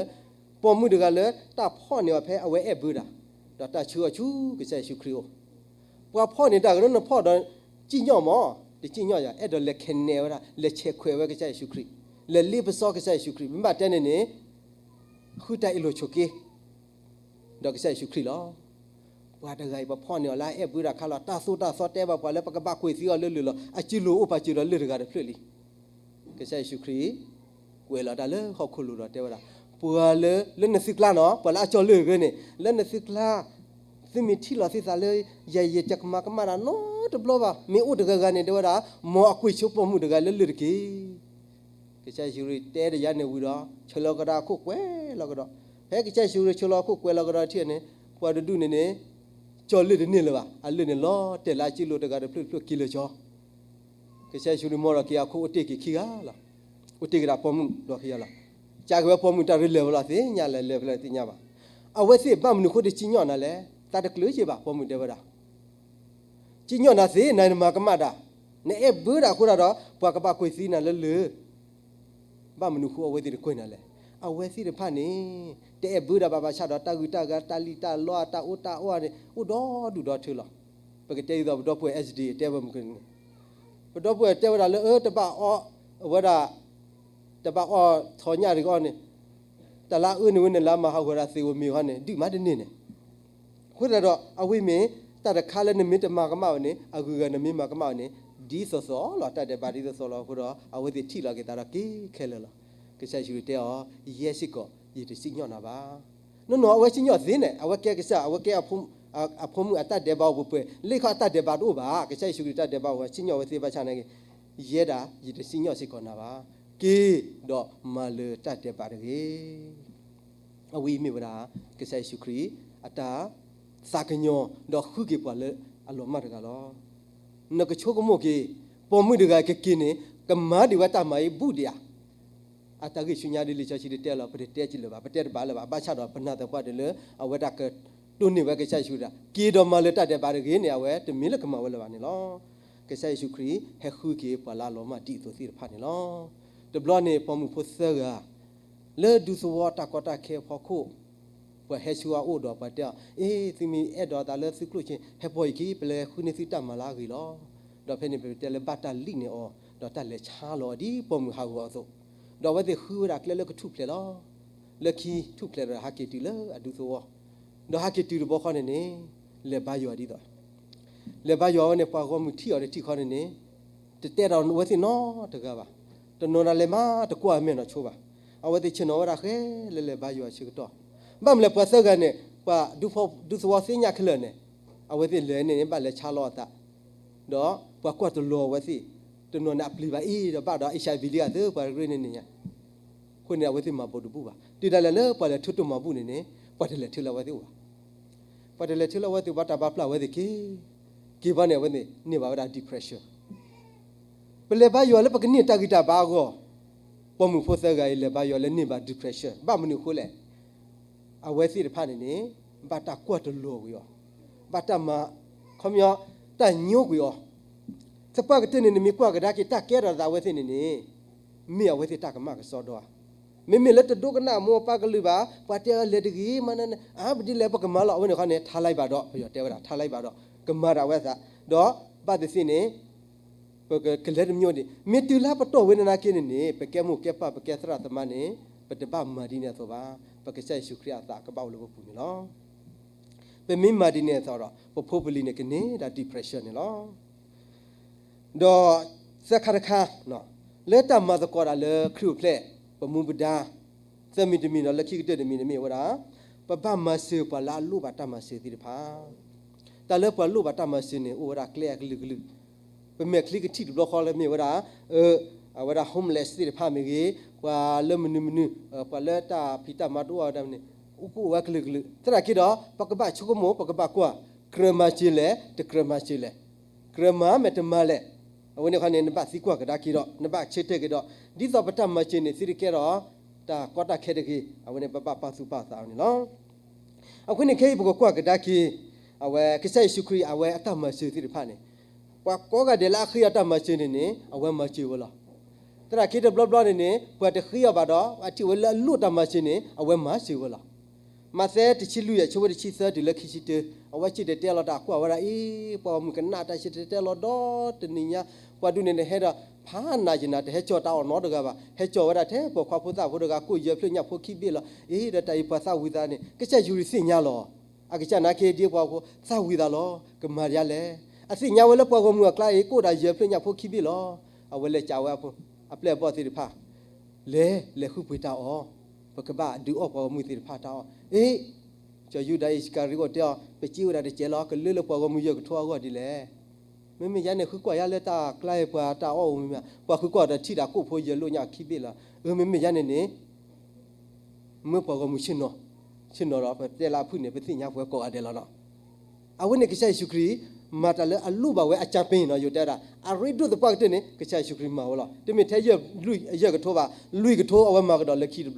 ပိာ်မုၣ်တဂၤလၢတၢ်ဖီၣ်န့ၢ်အီၤဖဲအဝဲအဲၣ်ဘၢတၢ်, ဒီးတၢ်ဆှၢအီၤဆူကစၢ်ယ့ၣ်ၡူးခရံာ်အအိၣ်, ပှၤဖီၣ်န့ၢ်တၢ်ကရၢနဖီၣ်ဒီး စံၣ်ညီၣ်မး, တစံၣ်ညီၣ်ယၤ အဲၣ်ဒိးလဲၤခဲးနဲးဝဲဒၣ် လဲၤဆဲးခွဲးဝဲကစၢ်ယ့ၣ်ၡူးခရံာ်, လဲၤလ့ပစီကစၢ်ယ့ၣ်ၡူးခရံာ် မ့ၢ်ဘၣ်တဲန့ၣ်န့ၣ် ဃုတၢ်အ့ၣ်လိာ်ဆိးက့ ဒီးကစၢ်ယ့ၣ်ၡူးခရံာ်လီၤ. ပှၤတဂၤအံၤ ပဖီၣ်န့ၢ်အီၤလၢအအဲၣ်ဘၢတၢ်ခါလီၤ, တၢ်သိၣ်တၢ်သီတဲဘၣ်ပှၤလၢပကဘၣ်ကွံာ်သံအီၤလၢလၢၢ်လီၤ, အစ့လိၤအိၣ်ပာ်စၢၤဒီးလၢၢ်တဂၤတဖျၢၣ်လံ. ကစၢ်ယ့ၣ်ၡူးခရံာ် ကွဲးလီၤတၢ်လၢဟီၣ်ခိၣ်လိၤဒီးတဲဝဲဒၣ်, ပှၤလၢ လၢနသုကျါနီၤ, ပှၤလၢအကၠီလၢၢ်တဂၤန့ၣ် လၢနသုကျါ သုမ့ၢ်ထံၣ်လီၤသုသးလၢ ယၤယတကမၤကမၣ်တၢ်နီတဘျီဘၣ်, မ့ၢ်အိၣ်တဂၤဂၤန့ၣ် တဲဝဲဒၣ်, မ်အကွံာ်ဆိပိာ်မုၣ်တဂၤလၢလၢၢ်တက့ၢ်. ကစၢ်ယ့ၣ်ၡူးခရံာ်တဲဒီးယၤန့ၣ်ဝံၤဒီး ဆၢလီၤကဒီးအခိၣ်ကွဲးလီၤကဒီး, ဖဲကစၢ်ယ့ၣ်ၡူးခရံာ်ဆၢလီၤအခိၣ်ကွဲးလီၤကဒီးထံၣ်န့ၣ် ပှၤတဒူၣ်န့ၣ်န့ၣ် ကၠီလၢၢ်တန့ၢ်လၢၤဘၣ်, အလၢၢ်န့ၣ်လီၤတဲာ်လၢအစ့လိၤတဂၤတဖျၢၣ်တဖျၢၣ်က့ၤလၢာ်ကၠီ ကစၢ်ယ့ၣ်ၡူးခရံာ်မၢလီၤက့ၤအခိၣ်အိၣ်တ့ၢ်က့ၤခံဂၤလီၤ. အိၣ်တ့ၢ်က့ၤဒၣ်ပိာ်မုၣ်ဒီးခံဂၤလီၤ. ကးက့ၤဝဲပိာ်မုၣ်တၢ်ရ့လဲၤဝဲလီၤသ့ၣ်ညါလဲၣ် လဲၤဖဲလဲၣ်သ့ၣ်ညါဘၣ်. အဝဲသ့ၣ်ဘၣ်မနုၤဃိတစံၣ်ညီၣ်နၤလဲၣ်, သးတကျၢၤက့ၤဘၣ် ပိာ်မုၣ်တဲဝဲဒၣ် စံၣ်ညီၣ်နၤသ့ နၤနမၤကမၣ်တၢ်, နအဲၣ်ဘၢတၢ်အဃိတၢ်ဒီး ပှၤကဘၣ်ကွံာ်သံနၤလၢလၢၢ်, ဘၣ်မနုၤဃိအဝဲသ့ၣ်တကွဲးနၤလဲၣ်. အဝဲသ့ၣ်တဖၣ်န့ၣ် တအဲၣ်ဘၢတၢ်ဘၣ်ဘၣ်ဆၣ်ဒီး တၢ်ဂုၤတၢ်ဂၤ တၢ်လံၣ်တၢ်လီ တၢ်အိၣ်တၢ်အီၣ်န့ၣ် အိၣ်ဒီဒူၣ်ဒီထၢလီၤ. ပကတဲဒ်သိးပဒီပုၢ်ဝဲၢ် SD တဲဝဲမုၢ်ကန့ၣ် ပဒီပုၢ်ဝဲၢ်တဲဝဲဒၣ်လၢ အၢ တဘၣ်အီၣ် အဝဲဒၣ် တဘၣ်အီၣ်ထီၣ်ညၣ်တဂ့ၤအီၤန့ၣ်, တၢ်လၢအအၢန့ၣ်ဝဲန့ၣ် လၢအမၤဟးဂီၤဒၣ်သ့ၣ်ဧိၤမ့ၤဧိၤန့ၣ် ဒုၣ်မးတန့ၢ်န့ၣ်. အဃိသတးဒီး အဝဲမ့ၢ် တၢ်တခါလၢနမ့ၢ်တမၤကမၣ်ဝဲန့ၣ် အဂုၤအဂၤနမ့ၢ်မၤကမၣ်ဝဲန့ၣ် ဒ်သိးသိးလီၤ တၢ်ဒဲးဘးဒ်သိးသိးလီၤ. အဃိဒီး အဝဲသ့ၣ်ထံၣ်လီၤက့ၤသးဒီးက့ၤခဲလၢာ်လီၤ. ကစၢ်ယ့ၣ်ၡူးခရံာ်တဲအီၤ, ယဲစ့ၢ်ကီး ယတစံၣ်ညီၣ်နၤဘၣ်. နီၢ်နီၢ် အဝဲစံၣ်ညီၣ်သ့န့ၣ် အဝဲကဲကစၢ် အဝဲကဲ အဖိမုၣ်အတၢ်ဒဲးဘးအိၣ်ပှဲၤပှဲၤ လၢခီအတၢ်ဒဲးဘးတအိၣ်ဘၣ်. ကစၢ်ယ့ၣ်ၡူးခရံာ်တၢ်ဒဲးဘးအိၣ် စံၣ်ညီၣ်ဝဲသ့ဘၣ်ဆၣ်နာ်က့ ယဲဒၣ် ယတစံၣ်ညီၣ်စ့ၢ်ကီးနၤဘၣ်. က့ၤဒီးမၤလၢၤတၢ်ဒဲးဘးတဂ့ၤ. အဝဲအံၤမ့ၢ်ဝဲဒၣ် ကစၢ်ယ့ၣ်ၡူးခရံာ် အတၢ်သးကညီၤ ဒီးဃုက့ၤပှၤလၢအလီၤမၢ်တဂၤလီၤ. နကဆိကမိၣ်က့ၤ ပိာ်မုၣ်တဂၤကက့ၤန့ၣ် ကမၤဒံးဝဲတၢ်မၤအံၤဘူးဒံးဧါ. အတၢ်ဂ့ၢ်ဆူညါဒ်လံာ်စီဆှံတဲလီၤ ပတတဲကလၢၤဘၣ် ပတဲတဘၣ်လၢၤဘၣ် ဘၣ်ဆၣ်ဒီးပနာ်သပှၢ်တၢၢ်လၢ အဝဲဒၣ်ကတိၢ်န့ၢ်ဝဲကစၢ်ယ့ၣ်ၡူးခရံာ် က့ၤဒီးမၤလၢၤတၢ်ဒဲးဘးတဂ့ၤန့ၣ် အဝဲတမ့ၢ်လၢကမၤဝဲလၢၤဘၣ်န့ၣ်လီၤ. ကစၢ်ယ့ၣ်ၡူးခရံာ် ဟဲဃုက့ၤပှၤလၢအလီၤမၢ်ဒ်သိးသ့ၣ်တဖၣ်န့ၣ်လီၤ. တဘျီန့ၣ် ပိာ်မုၣ်ဖိသၢဂၤ လၢဒူသဝီတၢ်ကီတၢ်ခဲအဖီခိၣ် ပှၤဟဲဆူအအိၣ်ဒီးပှၤတဲအီၤ, အ့ သုမ့ၢ်အဲၣ်ဒိးသးလၢသုကျိၣ်စ့ ဟဲပိာ်အံၤက့ၤ ပလဲၤဃုန့ၢ်သုတၢ်မၤလၢအဂ့ၤလီၤ. ဒီးဖဲန့ၣ် ပတဲလၢဘၣ်တၢ်လံၣ်န့ၢ်အီၤ, ဒီးတၢ်လဲၤဆါလီၤအီၤဒ်ပိာ်မုၣ်ဟးဂီၤအသိး, ဒီးအဝဲသ့ၣ်ဃုဝဲဒၣ်ကျဲလၢကထူၣ်ဖျဲးလီၤ. လၢခံထူၣ်ဖျဲးဒီးဟးက့ၤတုၤလၢအဒူသဝီ, ဒီးဟးက့ၤတုၤတဘျီဃီန့ၣ်န့ၣ်, လဲၤဘါယွၤဒ်သိး လဲၤဘါယွၤဝဲန့ၣ် ပှၤဂီၢ်မုၢ်ထံၣ်အီၤတထံၣ်ဃီန့ၣ်န့ၣ်, တတဲဒီးအဝဲသ့ၣ်နီတဂၤဘၣ်. တနီၤဒၣ်လဲာ်မးတကွၢ်အမဲာ်နီၤဆိဘၣ်. အဝဲသ့ၣ်ဆ့ၣ်နီၤဝဲဒၣ်ဃဲလၢလဲၤဘါယွၤဆၢကတီၢ်, ဘၣ်မနုၤလဲၣ်ပှၤသၢဂၤန့ၣ် ပှၤဒူသဝီသ့ၣ်ညါခဲလၢာ်န့ၣ်, အဝဲသ့ၣ်လဲၤန့ၣ်န့ၣ် ဘၣ်လဲၤဆါလီၤအသး, ဒီးပှၤကွၢ်တလီၤအဝဲသ့ၣ်, တနီၤန့ၣ်အပျံၤဘၣ်အ့ၣ်ဒီးဘၣ်ဒီး HIV လံအသၢပှၤရ့န့ၣ်န့ၣ်ညါ အဃိန့ၣ် အဝဲသ့ၣ်မၤဘိးတဘူၣ်ဘၣ်. တုၤဒၣ်လဲာ်လၢပှၤလဲၤထၢတိၢ်မၤဘူၣ်န့ၣ်န့ၣ်, ပှၤတလဲၤထၢလၢအဝဲသ့ၣ်အိၣ်ဘၣ်. ပှၤတလဲၤထၢလၢအဝဲသ့ၣ်ဘၣ် တၢ်ဘၣ်ပျၢ်ဝဲသ့ၣ်က့ၤ, က့ၤဘၣ်န့ၣ် အဝဲသ့ၣ်န့ၢ်ဘၣ်ဝဲဒၣ် depression. ပလဲၤဘါယွၤလၢပကန့ၢ်တၢ်ဂံၢ်တၢ်ဘါအဂီၢ်, ပိာ်မုၣ်ဖိသၢဂၤအံၤ လဲၤဘါယွၤလၢန့ၢ်ဘၣ် depression ဘၣ်မနုၤအဃိလဲၣ်. အဝဲသ့ၣ်တဖၣ်န့ၣ်န့ၣ်, ဘၣ်တၢ်ကွၢ်တလီၤကွံာ်အီၤ, ဘၣ်တၢ်မၤ, ခီပညီ, တၢ်ညိကွံာ်အီၤ. သပှၢ်ကတၢၢ်န့ၣ် နမ့ၢ်ကွၢ်ကဒါက့ၤတၢ်ကဲထီၣ်သးအဝဲသ့ၣ်န့ၣ်န့ၣ်, မ့ၢ်အဝဲသ့ၣ်တၢ်ကမၣ်ကစီဒီဧါ. မ့မ့ၢ်လၢတဒိကနၣ်မိၢ်ပၢ်ကလုၢ်ဘၣ်, ပှၤတဲအီၤလဲၤတဂ့ၤမးန့ၣ်, အါ ပဒ်လဲၣ်ပကမၤလီၤ အဝဲန့ၣ်ခီန့ၣ် ထါလၢၤဘၣ်ဒီး ပယီၤတဲဝဲဒၣ် ထါလၢၤဘၣ်ဒီး ကမၤဒၣ်ဝဲသး, ဒီးဘၣ်သ့ၣ်သ့ၣ်န့ၣ် ပကလဲၤတမံၤဒံး, မ့ၢ်တုၤလၢပတီၢ်ဝဲန့ၣ်နာ်က့န့ၣ်န့ၣ် ပကဲမိၢ်ကဲပၢ် ပကဲသရၣ်သမါန့ၣ်, ပတဘၣ်မၤဒ်န့ၣ်အသိးဘၣ်. ပကစၢ်ယ့ၣ်ၡူးခရံာ်အသးကဘၣ်အိၣ်လၢပပူၤန့ၣ်လီၤ. ပမ့ၢ်မၤဒ်န့ၣ်အသိးဒီး ပဖိပလံၤန့ၣ်ကန့ၢ်ဒၣ် depression န့ၣ်လီၤ. ဒီးသၢခါတခါ, လၢတၢ်မၤသကိးတၢ်လၢခရံာ်အိၣ်ဖျဲၣ်, ပမူပဒါ, သၢမံၤတမံၤဒီးလၢခံကတၢၢ်တမံၤန့ၣ်မ့ၢ်ဝဲဒၣ်, ပဘၣ်မၤစၢၤပှၤလၢအလိၣ်ဘၣ်တၢ်မၤစၢၤသ့ၣ်တဖၣ်. တၢ်လၢပှၤလိၣ်ဘၣ်တၢ်မၤစၢၤန့ၣ် အိၣ်ဝဲဒၣ်ကျဲအကလုာ်ကလုာ်, ပမဲာ်ချံကထံၣ်တဘျီဃီလၢမ့ၢ်ဝဲဒၣ်, အဝဲဒၣ် homeless သ့ၣ်တဖၣ်မ့ၢ်ဂ့ၤ, ပှၤလၢမနုၤမနုၤ, ပှၤလၢတၢ်ဖံးတၢ်မၤတအိၣ်ဝဲဒၣ်န့ၣ်, အိၣ်ကအိၣ်ဝဲကလုာ်ကလုာ်. သနာ်က့ဒီး ပကဘၣ်ဆိကမိၣ် ပကဘၣ်ကွၢ်, ကြၢးမၤစၢၤလဲၣ် တကြၢးမၤစၢၤလဲၣ်, ကြၢးမၤမဲာ်တမၤလဲၣ်. အဝဲန့ၣ်ခီန့ၣ် နဘၣ်သံကွၢ်ကဒါက့ၤဒီး နဘၣ်ဆၢတဲာ်က့ၤဒီး, ဒ်သိးပတၢ်မၤစၢၤန့ၣ် သုတကဲထီၣ်တၢ်ကီတၢ်ခဲတဂ့ၤ, အဝဲန့ၣ် ပဘၣ်ပာ်သူၣ်ပာ်သးန့ၣ်လီၤ. အဃိန့ၣ်ခဲအံၤ ပကကွၢ်ကဒါက့ၤ, အဝဲကစၢ်ယ့ၣ်ၡူးခရံာ် အဝဲအတၢ်မၤစၢၤသ့ၣ်တဖၣ်န့ၣ်, ပှၤကိးဂၤဒဲးလၢအဃ့အီၤတၢ်မၤစၢၤန့ၣ်န့ၣ် အဝဲမၤစၢၤဝဲလီၤ. သနာ်က့တဘျီဘျီန့ၣ်န့ၣ် ပှၤတဃ့အီၤဘၣ်ဒီး အထံၣ်ဝဲလၢအလိၣ်တၢ်မၤစၢၤန့ၣ် အဝဲမၤစၢၤဝဲလီၤ. မးသဲတဆံလွံၢ်အဆၢဖိတဆံသၢတုၤလၢခံဆံတၢ, အဝဲစံၣ်တဲၤတဲလီၤတၢ်ကွၢ်ဝဲဒၣ်အံၤ, ပှၤဂီၢ်မုၢ်ကနၣ်တၢ်စံၣ်တဲၤတဲလီၤဒီတနံၤညါ, ပှၤဒုးန့ၣ်တဟဲဒီး ဖးနးယနၤ တဟဲကၠီၤတၢ်အီၣ်နီတဂၤဘၣ်, ဟဲကၠီၤဝဲဒၣ်ထဲပှၤခွါဖိသၣ်ဖိတဂၤ ကိၣ်ယဲၢ်ဖျၢၣ်ညၣ်ဖိခံဘ့ၣ်လီၤ. အ့ ဒီးတၢ်အံၤပှၤသၣ်ဝံၤသးန့ၣ် ကစၢ်ယ့ၣ်ၡူးခရံာ်သ့ၣ်ညါလီၤ. အကစၢ်နာ်က့ဒ်ပှၤဖိသၣ်ဝံၤသးလီၤ, ကမၤဒ်လဲၣ်. အသ့ၣ်ညါဝဲလၢပှၤဂီၢ်မုၢ်အကျါအံၤ ကိၣ်ဒၣ်ယဲၢ်ဖျၢၣ်ညၣ်ဖိခံဘ့ၣ်လီၤ. အဝဲလဲၤကးဝဲအပျဲၢ်အဘီၣ်သ့ၣ်တဖၣ်, လဲၤ လဲၤဃုပှ့ၤတၢ်အီၣ်, ပကဘၣ်ဒုးအီၣ်ပှၤဂီၢ်မုၢ်သ့ၣ်တဖၣ်တၢ်အီၣ်. အ့ စီၤယူဒၤအံၣ်စကၤရံအိၣ်တဲအီၤ, ပစ့ဝဲဒၣ်တစဲးလီၤ, ကလၢလၢပှၤဂီၢ်မုၢ်ယဲၢ်ကထိအဂီၢ်ဒ်လဲၣ်. မ့မ့ၢ်ယၤန့ၣ် ဃုကွၢ်ယၤလၢတၢ်ကျါအံၤ ပှၤတၢ်အီၣ်အိၣ်မ့ၢ်မ့ၢ်, ပှၤဃုကွၢ်ဒီးထံၣ်တၢ်ကိၣ်ဖိယဲၢ်လိၣ်ညၣ်ခံဘ့ၣ်လီၤ. အၢ မ့မ့ၢ်ယၤန့ၣ်န့ၣ် မ့ၢ်ပှၤဂီၢ်မုၢ်ဆ့ၣ်နီၤ, ဆ့ၣ်နီၤဒီး ပတဲလၢအဖုၣ်န့ၣ် ပသ့ၣ်ညါပှဲၤကိးဂၤဒဲးလီၤနီၤ. အဝဲန့ၣ်ကစၢ်ယ့ၣ်ၡူးခရံာ် မၤတၢ်လၢအလိၣ်ဘၣ်ဝဲအကၢပ့ၤနီၤ, ယိၤတဲဝဲဒၣ် အရ့ဒိၣ်သပှၢ်ကတၢၢ်န့ၣ် ကစၢ်ယ့ၣ်ၡူးခရံာ်မၤဝဲလီၤ. တမ့ၢ်ထဲယဲၢ်လွံၢ် ယဲၢ်ကထိဘၣ်, လွံၢ်ကထိအဝဲမၤကဒီးလၢခံတဘျီဒီး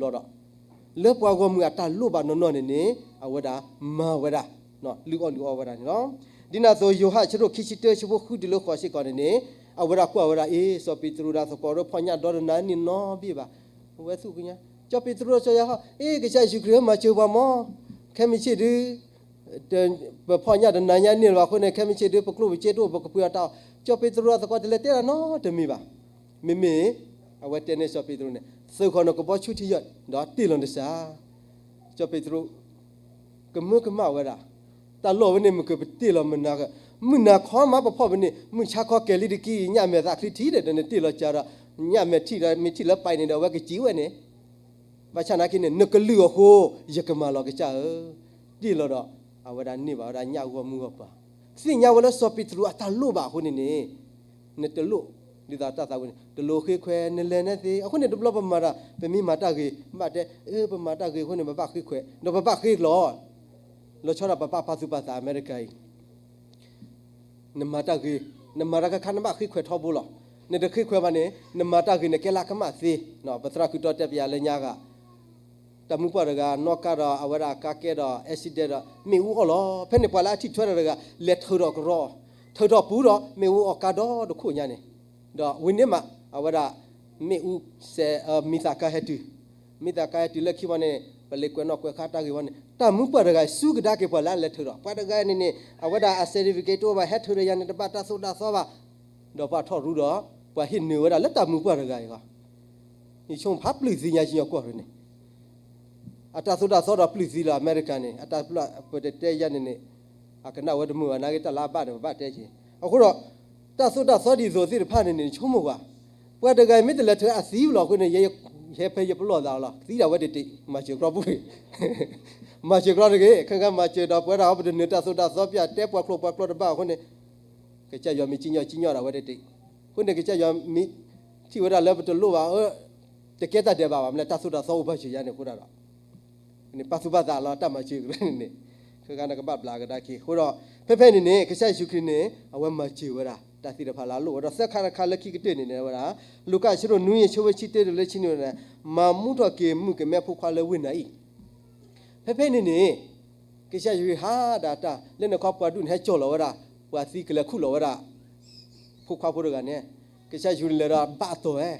လၢပှၤဂီၢ်မုၢ်အတၢ်လိၣ်ဘၣ်နီၢ်နီၢ်န့ၣ်န့ၣ် အဝဲဒၣ်မၤဝဲဒၣ်, လုၢ်အီၣ်လုၢ်အီဝဲဒၣ်န့ၣ်လီၤ. ဒ်န့ၣ်အသိး ယိၤဟၣ်အဆၢဒိၣ်ခံဆံတၢ ဆၢဖိဃုတုၤလၢဃိးစ့ၢ်ကီးန့ၣ်န့ၣ် အဝဲဒၣ်ကွၢ်ဝဲဒၣ်အံၤ စီၤပ့းတရူးဒီးသကိးဒီး ဖီၣ်ညၣ်ဒီတနၤန့ၣ်နီတဘ့ၣ်ဘၣ်. အဝဲသူၣ်ကညီၤ, စီၤပ့းတရူးစီၤယိၤဟၣ်, အ့ ကစၢ်ယ့ၣ်ၡူးခရံာ်ဧၢ မၤစၢၤပှၤမး, ခဲမုၢ်ဆ့ၣ်ဒု ပဖီၣ်ညၣ်တနၤညါန့ၢ်လၢၤဘၣ်အဃိန့ၣ် ခဲမုၢ်ဆ့ၣ်ဒု ပကျိၣ်ပစ့တအိၣ် ပကပှ့ၤအီၣ်တၢ်အီၣ်. စီၤပ့းတရူးဒီးသကိးတလဲၤတဲတၢ်နီတမံၤဘၣ်. မ့မ့ၢ် အဝဲတဲန့ၢ်စီၤပ့းတရူးန့ၣ်, သုးဃီၤနကဘီဆူထံယဲၢ် ဒီးတ့ၢ်လီၤနစၢ်. စီၤပ့းတရူး ကမၢကမၣ်ဝဲဒၣ်, တၢ်လီၢ်ဝဲန့ၣ် မ့ၢ်ကပတ့ၢ်လီၤမုၢ်နၤ, မုၢ်နၤခီမးပဖီၣ်ပန့ၢ်, မုၢ်ဆါခီကဲၤလံတက့ၢ် ညၣ်မဲာ်သးချံထံၣ်ဒီး နတ့ၢ်လီၤစၢ်ဒီး, ညၣ်မဲာ်ထံၣ်ဒီး မ့ၢ်ထံၣ်လၢပာ်န့ၣ်ဒီး အဝဲကစံးဝဲန့ၣ် ဘၣ်ဆၣ်နာ်က့န့ၣ် နကလုၢ်အဃိ ယကမၤလီၤကစၢ်ဧၢ. တ့ၢ်လီၤဒီး အဝဲဒၣ်န့ၢ်ဘၣ်ဝဲဒၣ်ညၣ်ဂီၢ်မုၢ်ဂီၢ်ပၤ, သ့ၣ်ညါဝဲလၢစီၤပ့းတရူးအတၢ်လိၣ်ဘၣ်အဃိန့ၣ်န့ၣ်, နတလိၣ်, ဒ်သိးတၢ်သးဝံၣ်န့ၣ် တလိၣ်ဃ့ခွဲး နလဲၤနဲသ့. အဃိန့ၣ် တဘျီပမၤတၢ် ပမ့ၢ်မၤတၢ်ဂ့ၤ ဘၣ်တဲ အၢ ပမၤတၢ်ဂ့ၤအဃိန့ၣ် ပဘၣ်ဃ့ခွဲး ဒီးပဘၣ်ဃ့လီၤ. လီၤဆီဒၣ်ပပာ်ပာ်သူၣ်ပာ်သးအမဲရကၤအံၤ နမၤတၢ်ဂ့ၤ, နမၤတၢ်ခါခါ နဘၣ်ဃ့ခွဲးထီဘိလီၤ. နတဃ့ခွဲးဘၣ်န့ၣ် နမၤတၢ်ဂ့ၤန့ၣ် ကဲလၢကမၣ်သ့. ပသရၣ်ဃုာ်ဒီးတဲပယၤလၢညါဂၤ, တၢ်မုၢ်ပှၢ်တဂၤ နီၣ်ကါဒီး အဝဲဒၣ်ကါကဲဒီး accident ဒီး မ့ၣ်အူအီၣ်လီၤ. ဖဲန့ၣ်ပှၤလၢအထံၣ်ထွဲတဂၤ လဲၤထုးထီၣ်ကရီ, ထုးထီၣ်ပူၤဒီး မ့ၣ်အူအီၣ်ကါဒီတခိၣ်ညါန့ၣ်, ဒီးဝံၤန့ၣ်မး အဝဲဒၣ် မ့ၣ်အူစဲး မံသးကါဟဲတုၤ, မံသးကါဟဲတုၤလၢခံဝံၤန့ၣ် ပလ့ၤကွဲးနီၣ်ကွဲးဃါတၢ်ဂ့ၢ်ဝံၤန့ၣ် တၢ်မူပှၢ်တဂၤအံၤ စူၢ်ကဒါက့ၤပှၤလၢအလဲၤထုးဒီး ပှၤတဂၤန့ၣ်န့ၣ် အဝဲဒၣ်အ certificate တအိၣ်ဘၣ် ဟဲထုးဒီးယၤန့ၣ် တဘၣ်တၢ်သိၣ်တၢ်သီဘၣ်, ဒီးပှၤထီၣ်ရူဒီး ပှၤဟ့ၣ်နုာ်ဝဲဒၣ်လၢတၢ်မူပှၢ်တဂၤအံၤလီၤ. ယဆိကမိၣ်ဖးပျုၢ်သံညါ ကညီကီၢ်ရ့ၣ်န့ၣ် အတၢ်သိၣ်တၢ်သီဒီးပျုၢ်သံလီၤ. အမဲရကၤန့ၣ် အတၢ်ပျၢ်ပတဲယၤန့ၣ်န့ၣ် အကနၣ်ဝဲတမုာ်ဘၣ် နာ်က့တၢ်လၢအဘၣ်န့ၣ် ပဘၣ်တဲက့ၤ. အဃိဒီး တၢ်သိၣ်တၢ်သီဒ်သိးသ့ၣ်တဖၣ်န့ၣ်န့ၣ် ဆိကမိၣ်ကွၢ်, ပှၤတဂၤအံၤမ့ၢ်တလဲၤထုးအသံလီၤအဃိန့ၣ် ယဟဲဖဲယပလီၢ်သးလီၤ သံဒၣ်ဝဲတတ့ၢ် မၤစၢၤကြီပူၤ, မၤစၢၤကြီတဂ့ၤ ခဲကမၤစၢၤဒီး ပဝဲဒၣ်အီၤပတနုာ်တၢ်သိၣ်တၢ်သီ ပတဲပှၤကျိာ်ပှၤကျိာ်တဘၣ်အဃိန့ၣ် ကစၢ်ယွၤမ့ၢ်စံၣ်ညီၣ်စံၣ်ညီၣ်ဒၣ်ဝဲတတ့ၢ်. အဃိန့ၣ် ကစၢ်ယွၤမ့ၢ်ထံၣ်ဝဲဒၣ်လၢပတလိၣ်ဘၣ် တကဲတၢ်ဒဲးဘးဘၣ် မ့ၢ်လၢတၢ်သိၣ်တၢ်သီအိၣ်ဘၣ်စၢၤယၤန့ၣ်အဃိဒၣ်ဒီး န့ၣ်ပာ်သူၣ်ပာ်သးလီၤ တၢ်မၤစၢၤကရၢန့ၣ်န့ၣ် ခဲကနကဘၣ်ဘျးကဒါက့ၤ အဃိဒီး ဖဲဖဲန့ၣ်န့ၣ် ကစၢ်ယ့ၣ်ၡူးခရံာ်န့ၣ် အဝဲမၤစၢၤဝဲဒၣ် တၢ်သ့ၣ်တဖၣ်လၢအလိၣ်ဝဲဒီး သၢခါတခါလၢခံကတၢၢ်န့ၣ်န့ၣ်ဝဲဒၣ် လူၤကၣ်အဆၢဒိၣ်နွံ အဆၢဖိဆံတၢတုၤလၢဆံနွံန့ၣ် မၤမူထီၣ်က့ၤမုၣ်ကမဲဖိခွါလၢဝ့ၢ်နၤအံၤ ဖဲဖဲန့ၣ်န့ၣ် ကစၢ်ယ့ၣ်ၡူးခရံာ်ဟးဒၣ်တၢ်လၢန့ၣ်ခီ ပှၤဒူၣ်န့ၣ် ဟဲကၠီၣ်လီၤဝဲဒၣ် ပှၤသံကလဲၤခူၣ်လီၤဝဲဒၣ် ဖိခွါဖိတဂၤန့ၣ် ကစၢ်ယ့ၣ်ၡူးခရံာ်လဲၤဒီးဘၣ်တီၢ်ဝဲ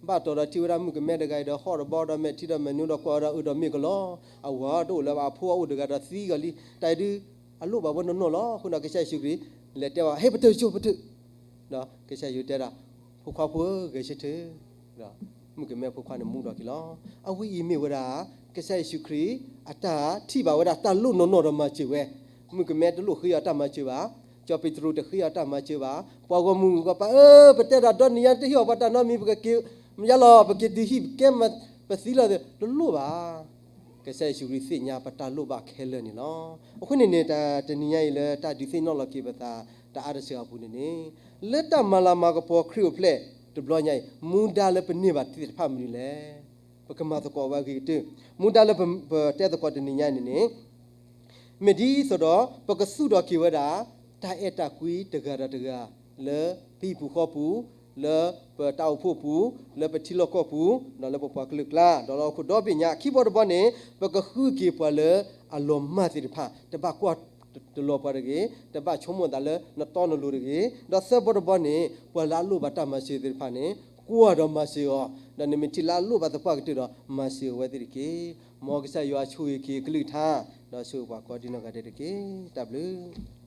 ဘၣ်တီၢ်ဒီးထံၣ်ဝဲဒၣ်မုၣ်ကမဲတဂၤအံၤဒီး ဟီၣ်ဒီးဘီဒီးမဲာ်ထံဒီးမဲာ်နိဒီးကွၢ်ဝဲဒီးအုးဒီးမ့ၢ်ကလီၤ အဝၤတအိၣ်လၢၤဘၣ် အဖိအိၣ်တဂၤဒီးသံဂီၤလံ တၢ်အံၤဒုး အလိၣ်ဘၣ်ဝဲနီၢ်နီၢ်လီၤ. အဃိန့ၣ် ကစၢ်ယ့ၣ်ၡူးခရံာ် လဲၤတဲဝဲ ဟ့ၣ်ပတုာ်ဆိပတုာ် ဒီးကစၢ်ယ့ၣ်ၡူးတဲဒၣ် ဖိခွါဖိဧၢ ဂဲၤဆၢထၢၣ် ဒီးမုၣ်ကမဲဖိခွါန့ၣ်မူထီၣ်က့ၤလီၤ. အဝဲအံၤမ့ၢ်ဝဲဒၣ် ကစၢ်ယ့ၣ်ၡူးခရံာ် အတၢ်ထံၣ်ဘၣ်ဝဲဒၣ်တၢ်လိၣ်နီၢ်နီၢ်ဒီးမၤစၢၤဝဲ, မုၣ်ကမဲတလိၣ်ဃ့အီၤတၢ်မၤစၢၤဘၣ်, စီၤပ့းတရူးတဃ့အီၤတၢ်မၤစၢၤဘၣ်, ပှၤဂီၢ်မုၢ်ဂီၢ်ပၤဧၢ ပတဲဒၣ်ဒီနံၤညါ တဟ့ၣ်အီၤပှၤတၢ်နီတမံၤ ပကက့ၤ မ့ၢ်ယါလီၤ ပက့ၤတုၤဟံၣ် ပကဲမၤ ပသံလီၤ တလိၣ်ဘၣ်. ကစၢ်ယ့ၣ်ၡူးခရံာ်သ့ၣ်ညါပတၢ်လိၣ်ဘၣ်ခဲလၢာ်န့ၣ်လီၤ. အဃိန့ၣ်န့ၣ် တၢ်တနံၤညါအံၤလၢတၢ်ဒုးသ့ၣ်နီၣ်လီၤက့ၤပသး တအါတစှၤအပူၤန့ၣ်န့ၣ် လၢတၢ်မၤလၤမၤကပီၤခရံာ်အိၣ်ဖျဲၣ်တဘျီညါအံၤ မူဒါလၢပန့ၢ်ဘၣ်သ့ၣ်တဖၣ်မနုၤလဲၣ်. ပကမၤသကိးဝဲအဂ့ၤကတၢၢ် မူဒါလၢပတဲသကိးတနံၤညါန့ၣ်န့ၣ် မ့ၢ်ဒ်သိးဒီး ပကသူၣ်ထီၣ်က့ၤဝဲဒၣ် တၢ်အဲၣ်တၢ်ကွံတဂၤဒီးတဂၤ လၢပဟံၣ်ပူၤဃီပူၤ, လၢပတၢ်အိၣ်ဖှိၣ်ပူၤ, လၢပထံလီၢ်ကီၢ်ပူၤ, ဒီးလၢပပှၤကလုာ်ကျါ, ဒီးလၢဟီၣ်ခိၣ်ဒီဘ့ၣ်ညါ, ခံဘီတဘီန့ၣ် ပကဃုက့ၤပှၤလၢအလီၤမၢ်သ့ၣ်တဖၣ်, တဘၣ်ကွၢ်တလီၤပှၤတဂ့ၤ, တဘၣ်ဆိကမိၣ်သးလၢနတီနလိၤတဂ့ၤ, ဒီးသၢဘီတဘီန့ၣ် ပှၤလၢအလိၣ်ဘၣ်တၢ်မၤစၢၤသ့ၣ်တဖၣ်န့ၣ် ကွၢ်ဒီးမၤစၢၤအီၤ, ဒီးနမ့ၢ်ထံၣ်လၢအလိၣ်ဘၣ်သပှၢ်ကတၢၢ်ဒီး မၤစၢၤအဝဲသ့ၣ်တက့ၢ်. မ်ကစၢ်ယွၤဆိၣ်ဂ့ၤက့ၤအကလုၢ်ကထါ, ဒီးဆိၣ်ဂ့ၤပှၤကိးဒံနီၢ်ဂၤဒဲးတက့ၢ်. တၢ်ဘျုး